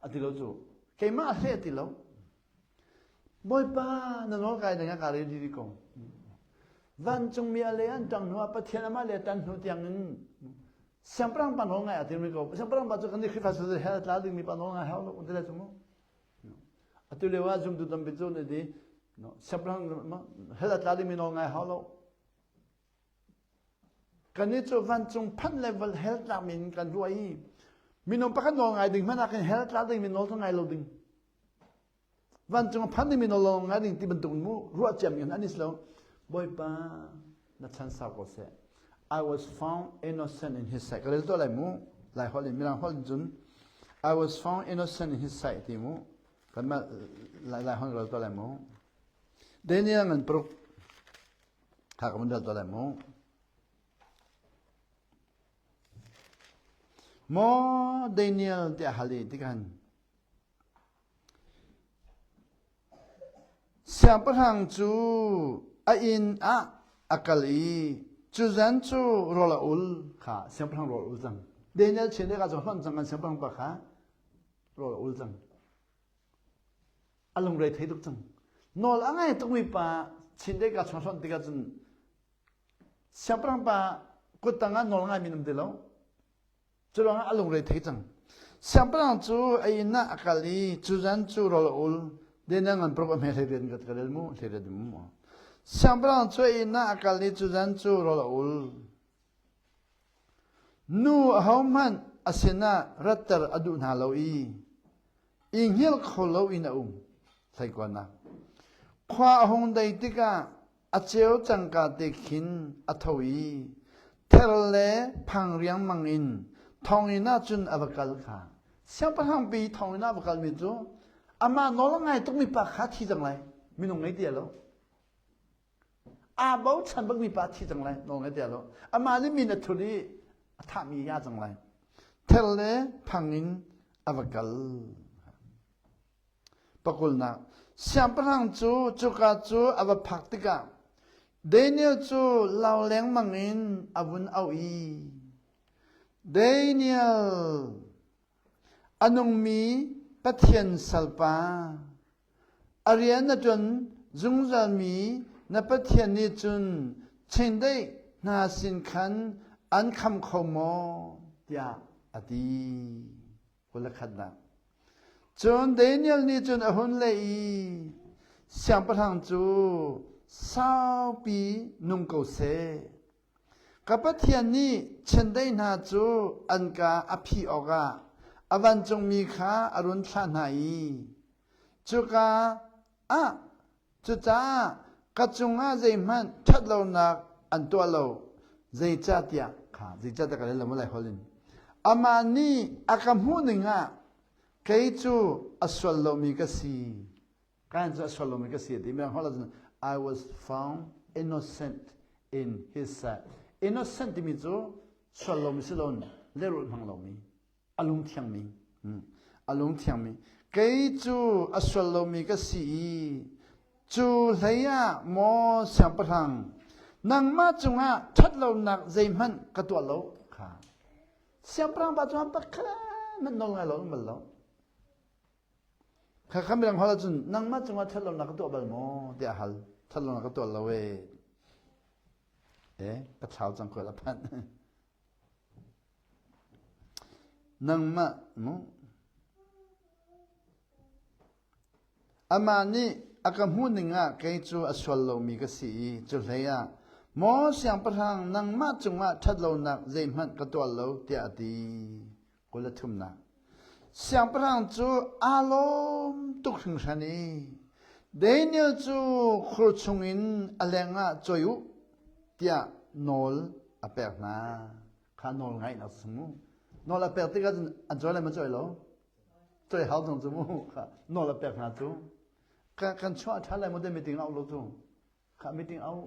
Speaker 1: a ti lo cu. Keimah hleh ti lo. Bawipa na nawl kai ding ah ka rel dih ko. Vancungmi a le an ṭang hnu ah Pathian amah le tan hnu tiang in siangpahrang pa nawl ngai a tirmi ko. Siangpahrang pa cu kan nih Khrihfa cu hell a tla dingmi pa nawl ngai hau lo ti lai cu mu. Atu lio ah zumtu tampi cu nih di siangpahrang hell a tla dingmi nawl ngai hau lo. Kannih cu vancung phanh level hell tlakmi in kan ruah i minung pakhat nawl ngai ding hmanh ah khin hell tla dingmi nawl cu ngai lo ding. Vancung a phan dingmi nawl lawng ngai ding ti bantuk mu ruah ciami an is lo. Bawipa na chan sau ko seh. I was found innocent in his sight. Ka rel tuah lai mu. Lai holh in Mirang holh in cun I was found innocent in his sight ti mu. Kanmah lai lai holh rel tuah lai mu. Daniel ngan paruk kha ka mun rel tuah lai mu. Maw Daniel tiah hal i tikhan Siangpahrang cu a inn ah a kal i cu zan cu rawl a ul kha siangpahrang rawl ul cang. Daniel chin ka cu hlonh cang kan siangpahrang pa kha rawl a ul cang. A lungre thei tuk cang. Nawl a ngai tukmi pa chin ka chung hlonh tikah cun siangpahrang pa kuttang ah nawl ngaimi um ti lo. Cu ruangah a lungre thei cang. Siangpahrang cu a inn ah a kal i cu zan cu rawl a ul. Dena ngan paruk a hme hlei rian ka rel mu hlei rian mu. Siangpahrang cu a inn ah a kal i cu zan cu rawl a ul. Nu ahohmanh a sinah ratter a duh hna lo i i hngilh kho lo in a um. Hleikuanak. Khua a hung dei tikah a ceu cangka te khin a tho i ther le phang riangmang in thonginn ah cun a va kal kha. Siangpahrang pi thonginn ah a va kalmi cu amah nawl a ngai tukmi pa kha thi cang lai minung ngei ti lo. Aa bochan bakmi pa thi cang lai nawl ngei ti lo. Amah nih min a thut i a thahmi ya cang lai. Ther le phang in a va kal. Pakulnak siangpahrang cu cuka cu a va phak tikah Daniel cu lau lengmang in a vun auh i Daniel a nungmi Pathian salpa a rian na ṭuan zungzalmi na Pathian nih cun chindeih hna sin khan an kham kho maw tiah a ti. 21. Cun Daniel nih cun a hun leh i siangpahrang cu saupi nung ko seh. Ka Pathian nih chiandeih hna cu an ka a phih awkah a vancungmi kha a run thlah hna i cuka ah Cucaah ka cungah zeihmanh ṭhatlonak an tuah lo. Zeicahtiah kha zeicahtiah ka rel lo maw lai holh in amah nih a ka hmuh ning ah kei cu a sual lomi ka si. Kain cu a sual lomi ka si a ti. Mirang holh ahcun I was found innocent in his sight. Innocent timi cu sual lomi si loin lehrulh hmang lomi. A lung thiangmi a lung thiangmi kei cu a sual lomi ka si i cu hlei ah maw siangpahrang nangmah cungah ṭhatlonak zeihmanh ka tuah lo kha siangpahrang pa cungah pakhat hmanh nawl ngai lo bal lo kha kha midang hal ahcun nangmah cungah ṭhatlonak ka tuah bal maw tiah hal ṭhatlonak ka tuah lo e eh ka thlau cang ko la phanh Nangmah mu Amah nih a ka hmuhning ah kei cu a sual lomi ka si i cu hlei ah maw siangpahrang nangmah cungah ṭhatlonak zeihmanh ka tuah lo tiah a ti. 23nak. Siangpahrang cu aa lawm tuk hringhran i Daniel cu khur chungin a lengah choi u tiah nawl a pek hna. Kha nawl ngaihnak si mu. Nawl a pek tikah cun an cawi lai ma cawi lo? Cawi hau cang cu mu. Kha nawl a pek hna cu. Kan chuah ṭhan lai maw te meeting au lo cu. Kha meeting au.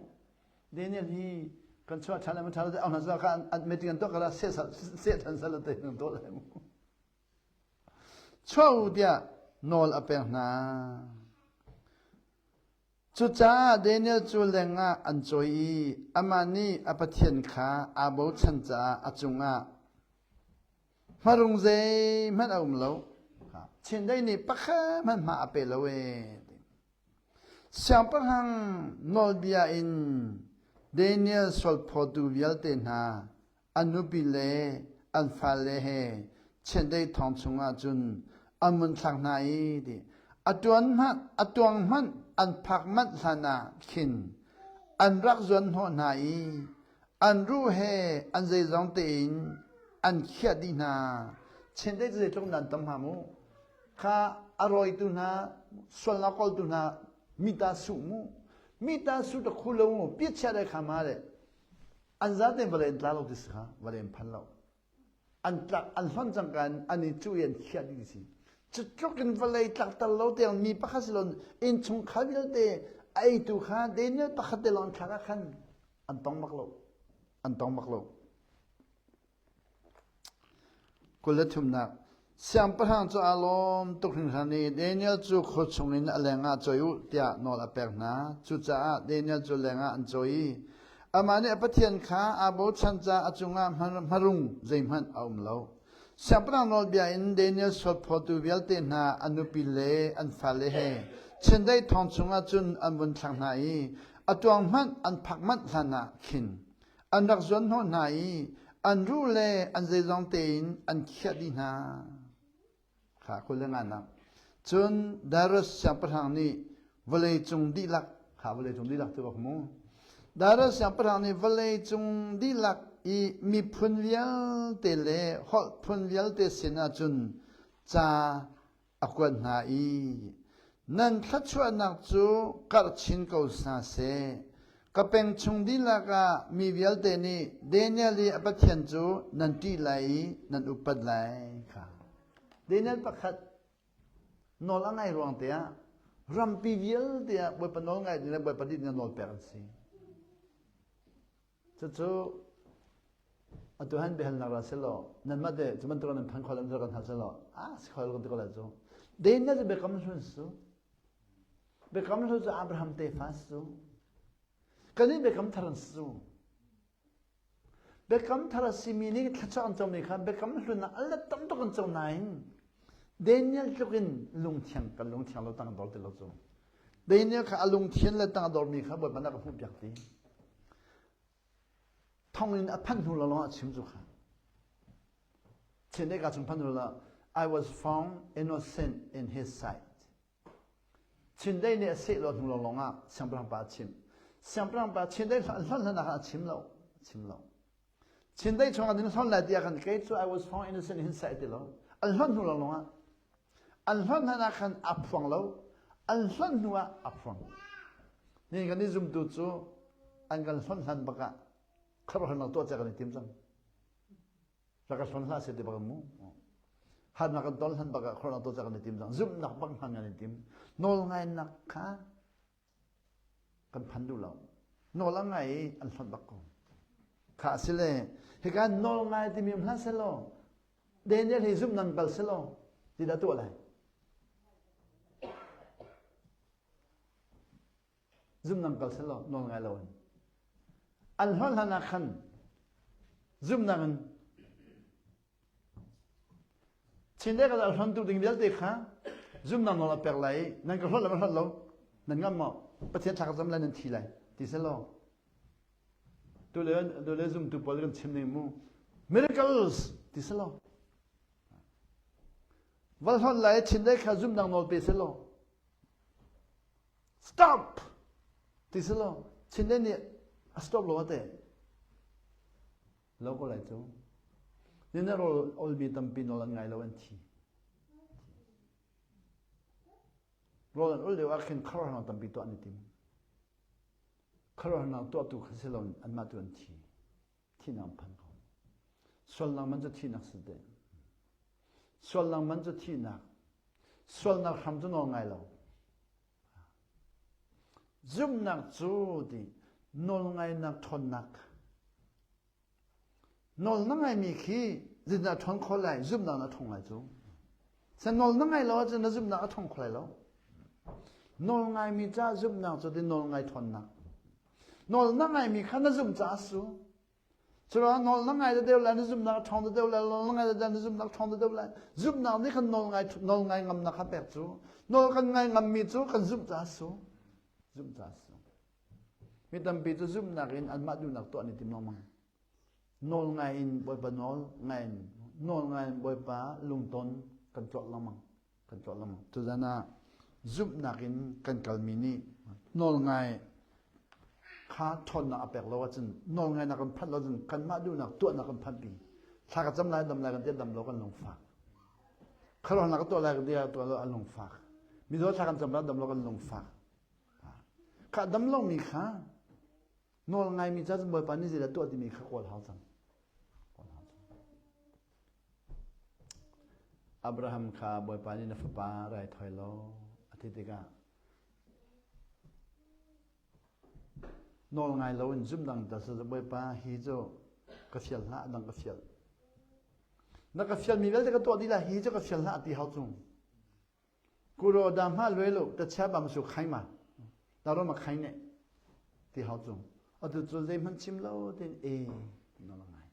Speaker 1: Daniel hi kan chuah ṭhan lai ma ṭhan lo te au hna cu kha an meeting an tuah kala seh seh ṭhan sal te nan tuah lai mu. Chuah u tiah nawl a pek hna. Cucaah Daniel cu lengah an cawi i amah nih a Pathian kha aa bochan caah a cungah hmarung zeihmanh a um lo. Chindeih nih pakhat hmanh hma a pe lo ee. Siangpahrang nawlbia in Daniel sualphawtu vialte hna an nupi le an fale he chiandeih thong chungah cun an vun thlak hna i ti a tuan hmanh a tuang hmanh an phak manh hlan ah khin an rak zuan hnawh hna i an ruh he an zeizong tein an khiah dih hna chiandeih cu zeitluk nan tam hnga mu kha. A rawitu hna, sualnak kawltu hna mita su mu. Mita su ta khu lo mu. Piat chia dai kha ma le. An zaten vawlei an tla lo ti si kha, vawlei an phan lo. An tlak, an hlonh cangka in an i cuh i an khiah dih ti si. Cu tluk in vawlei tlakter lo tiang mi pakhat si lo innchungkhar vialte a eitu kha Daniel pakhat te lawng an thlak ah khan an tong bak lo. An tong bak lo. 23nak Siangpahrang cu aa lawm tuk hringhran i Daniel cu khua chungin a lengah cawi u tiah nawl a pek hna. Cucaah Daniel cu lengah an cawi i amah nih a Pathian kha aa bochan caah a cungah hmarung zeihmanh a um lo. Siangpahrang nawlbia in Daniel sualphawtu vialte hna a nupi le an fale he chiandeih thong chungah cun an vun thlak hna i a tuang hmanh an phak manh hlanah khin an rak zuanhnawh hna i an ruh le an zeizong tein an khiah dih hna. Kha kul le nganak. Cun Darius siangpahrang nih vawleicung dihlak kha vawleicung dihlak cu ka hmu. Darius siangpahrang nih vawleicung dihlak i miphun vialte le holh phun vialte sinah cun ca a kuat hna i nan thluachuahnak cu karh chin ko hna seh. Ka peng chung dihlak ah mi vialte nih Daniel i a Pathian cu nan ṭih lai i nan upat lai kha. Daniel pakhat nawl a ngai ruang te ah rampi vialte ah Bawipa nawl ngai ding le Bawipa dih ding nawl pek an si. Cucu atu han biahalnak ra selaw nanmah te cu bantuk nan phan kho lo kan hal selaw ah si kho lo kan ti ko lai cu. Daniel cu biakam hlun su. Biakam hlun cu Abraham tefa su. Kan nih biakam thar an su. Biakam thar a simi nih thluachuah an comi kha biakam hlun ah a let tam tuk an co nain Daniel tluk in lungthiang kan lungthiang lo tang dor ti lo cu. Daniel kha a lungthin le tang dormi kha Bawipa na ka hmuh piak ti. Thong in a phanh hnu lawng ah chim cu kha. Chin ka chung phanh hnu la I was found innocent in his sight. Chin dei nih a seh lo hnu lawng ah siangpahrang pa a chim. Siangpahrang pa Chin dei hlan hlan ah a chim lo. Chim lo. Chin dei chung ah din hlon lai tiah kan kei cu I was found innocent in his sight ti lo. An hlonh hnu lawng ah An hlonh hlan ah khan aa phuang lo. An hlonh hnu ah aa phuang. Nihin kan i zumtu cu an kan hlonh hlan bak ah khuaruahharnak tuah cia kan i tim cang. Rak ka hlonh hlah seh ti bak mu. Harnak kan ton hlan bak ah khuaruahnak tuah cia kan i tim cang. Zumhnak bak hman kan i tim. Nawlngainak kha kan phan duh lo. Nawl a ngai i an hlonh bak ko. Kha si le hika nawl ngai timi um hlah selaw Daniel hi zumh nan bal selaw ti dah tuah lai. Zumh nan kal selaw nawl ngai lo in. An hlonh hlan ah khan zumhnak in Chin le ka hlontu ding vialte kha zumnak nawl a pek lai i nan ka hlawt le ma hlawt lo nan ngam maw Pathian thla ka cam lai nan thi lai ti selaw tu le tu le zumtu pawl kan chim ning mu miracles ti selaw val hlawt lai chin le kha zumnak nawl pe selaw Stop! Ti selaw Chin le nih a stop lo ate Lo ko lai cu. Ni na rawl olmi tampi nawl an ngai lo an thi. Rawl an ul lio ah khin khuaruahharnak tampi tuah an i tim. Khuaruahharnak tuahtu kha si lo anmah tu an thi. Thihnak an phan ko. Sualnak man cu thihnak si te. Sualnak man cu thihnak. Sualnak hram cu nawl ngai lo. Zumhnak cu ti nawlngainak ṭhawnnak. Nawl na ngaimi khi zeitindah ṭhawn khawh lai? Zumhnak na ṭhawng lai cu. San nawl na ngai lo ahcun na zumhnak a ṭhawng kho lai lo. Nawl ngaimi ca zumhnak cu ti nawl ngai ṭhawnnak. Nawl na ngaimi kha na zumh caah su. Curuangah nawl na ngai deuh lai, na zumhnak a ṭhawng deuh lai, nawl na ngai deuh na zumhnak a ṭhawng deuh lai. Zumhnak nih khan nawl ngai nawl ngai ngamnak kha pek cu. Nawl kan ngai ngammi cu kan zumh caah su. Zumh caah su. Mi tampi cu zumhnak in anmah duhnak tuah an i tim lengmang. Nawl ngai in Bawipa nawl ngai in nawl ngai in Bawipa lungton kan tuah lengmang. Kan tuah lengmang. Tuzan ah zumhnak in kan kalmi nih nawlngai kha ṭhawnnak a pek lo ahcun nawlngainak kan phanh lo ahcun kanmah duhnak tuahnak kan phanhpi. Thla ka cam lai dam lai kan ti dam lo kan lungfak. Kharuahnak ka tuah lai ka dia tuah lo an lungfak. Mizaw thla kan cam dam lo kan lungfak. Kha dam lo mi kha nawl ngai mi ca cun Bawipa nih zeidah tuah timi kha kawl hau cang. Abraham kha Bawipa nih na fapa raithawi law a ti tikah nawl ngai loin zumdang ta sa Bawipa hi cu ka fial hlah dang ka fial. Na ka fialmi vialte ka tuah dih lai hi cu ka fial hlah ti hau cung. Kuro da hma lue lo ta chia bam su khai ma ta ro ma khai ne ti hau cung. Atu cu zeihmanh chim lo tin e nawl ngai.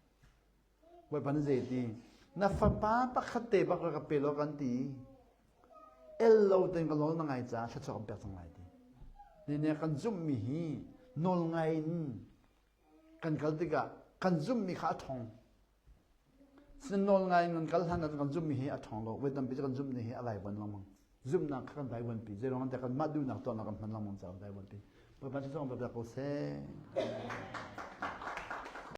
Speaker 1: Bawipa nih zei ti na fapa pakhat te bak ka pe lo kan ti el lo ten ka nawl na ngai ca thluachuah kan pek cang lai ti ni ne kan zumhmi hi nawl ngai in kan kal tikah kan zumhmi kha a thong sin nawl ngai in kan kal hlan ah kan zumhmi hi a thong lo voi tampi kan zumhmi hi a vaivuan lengmang zumhnak kha kan vaivuan pi zei ruang kan mah duhnak tuahnak kan hman lengmang caah vaivuan pi Bawipa cu zong ko seh.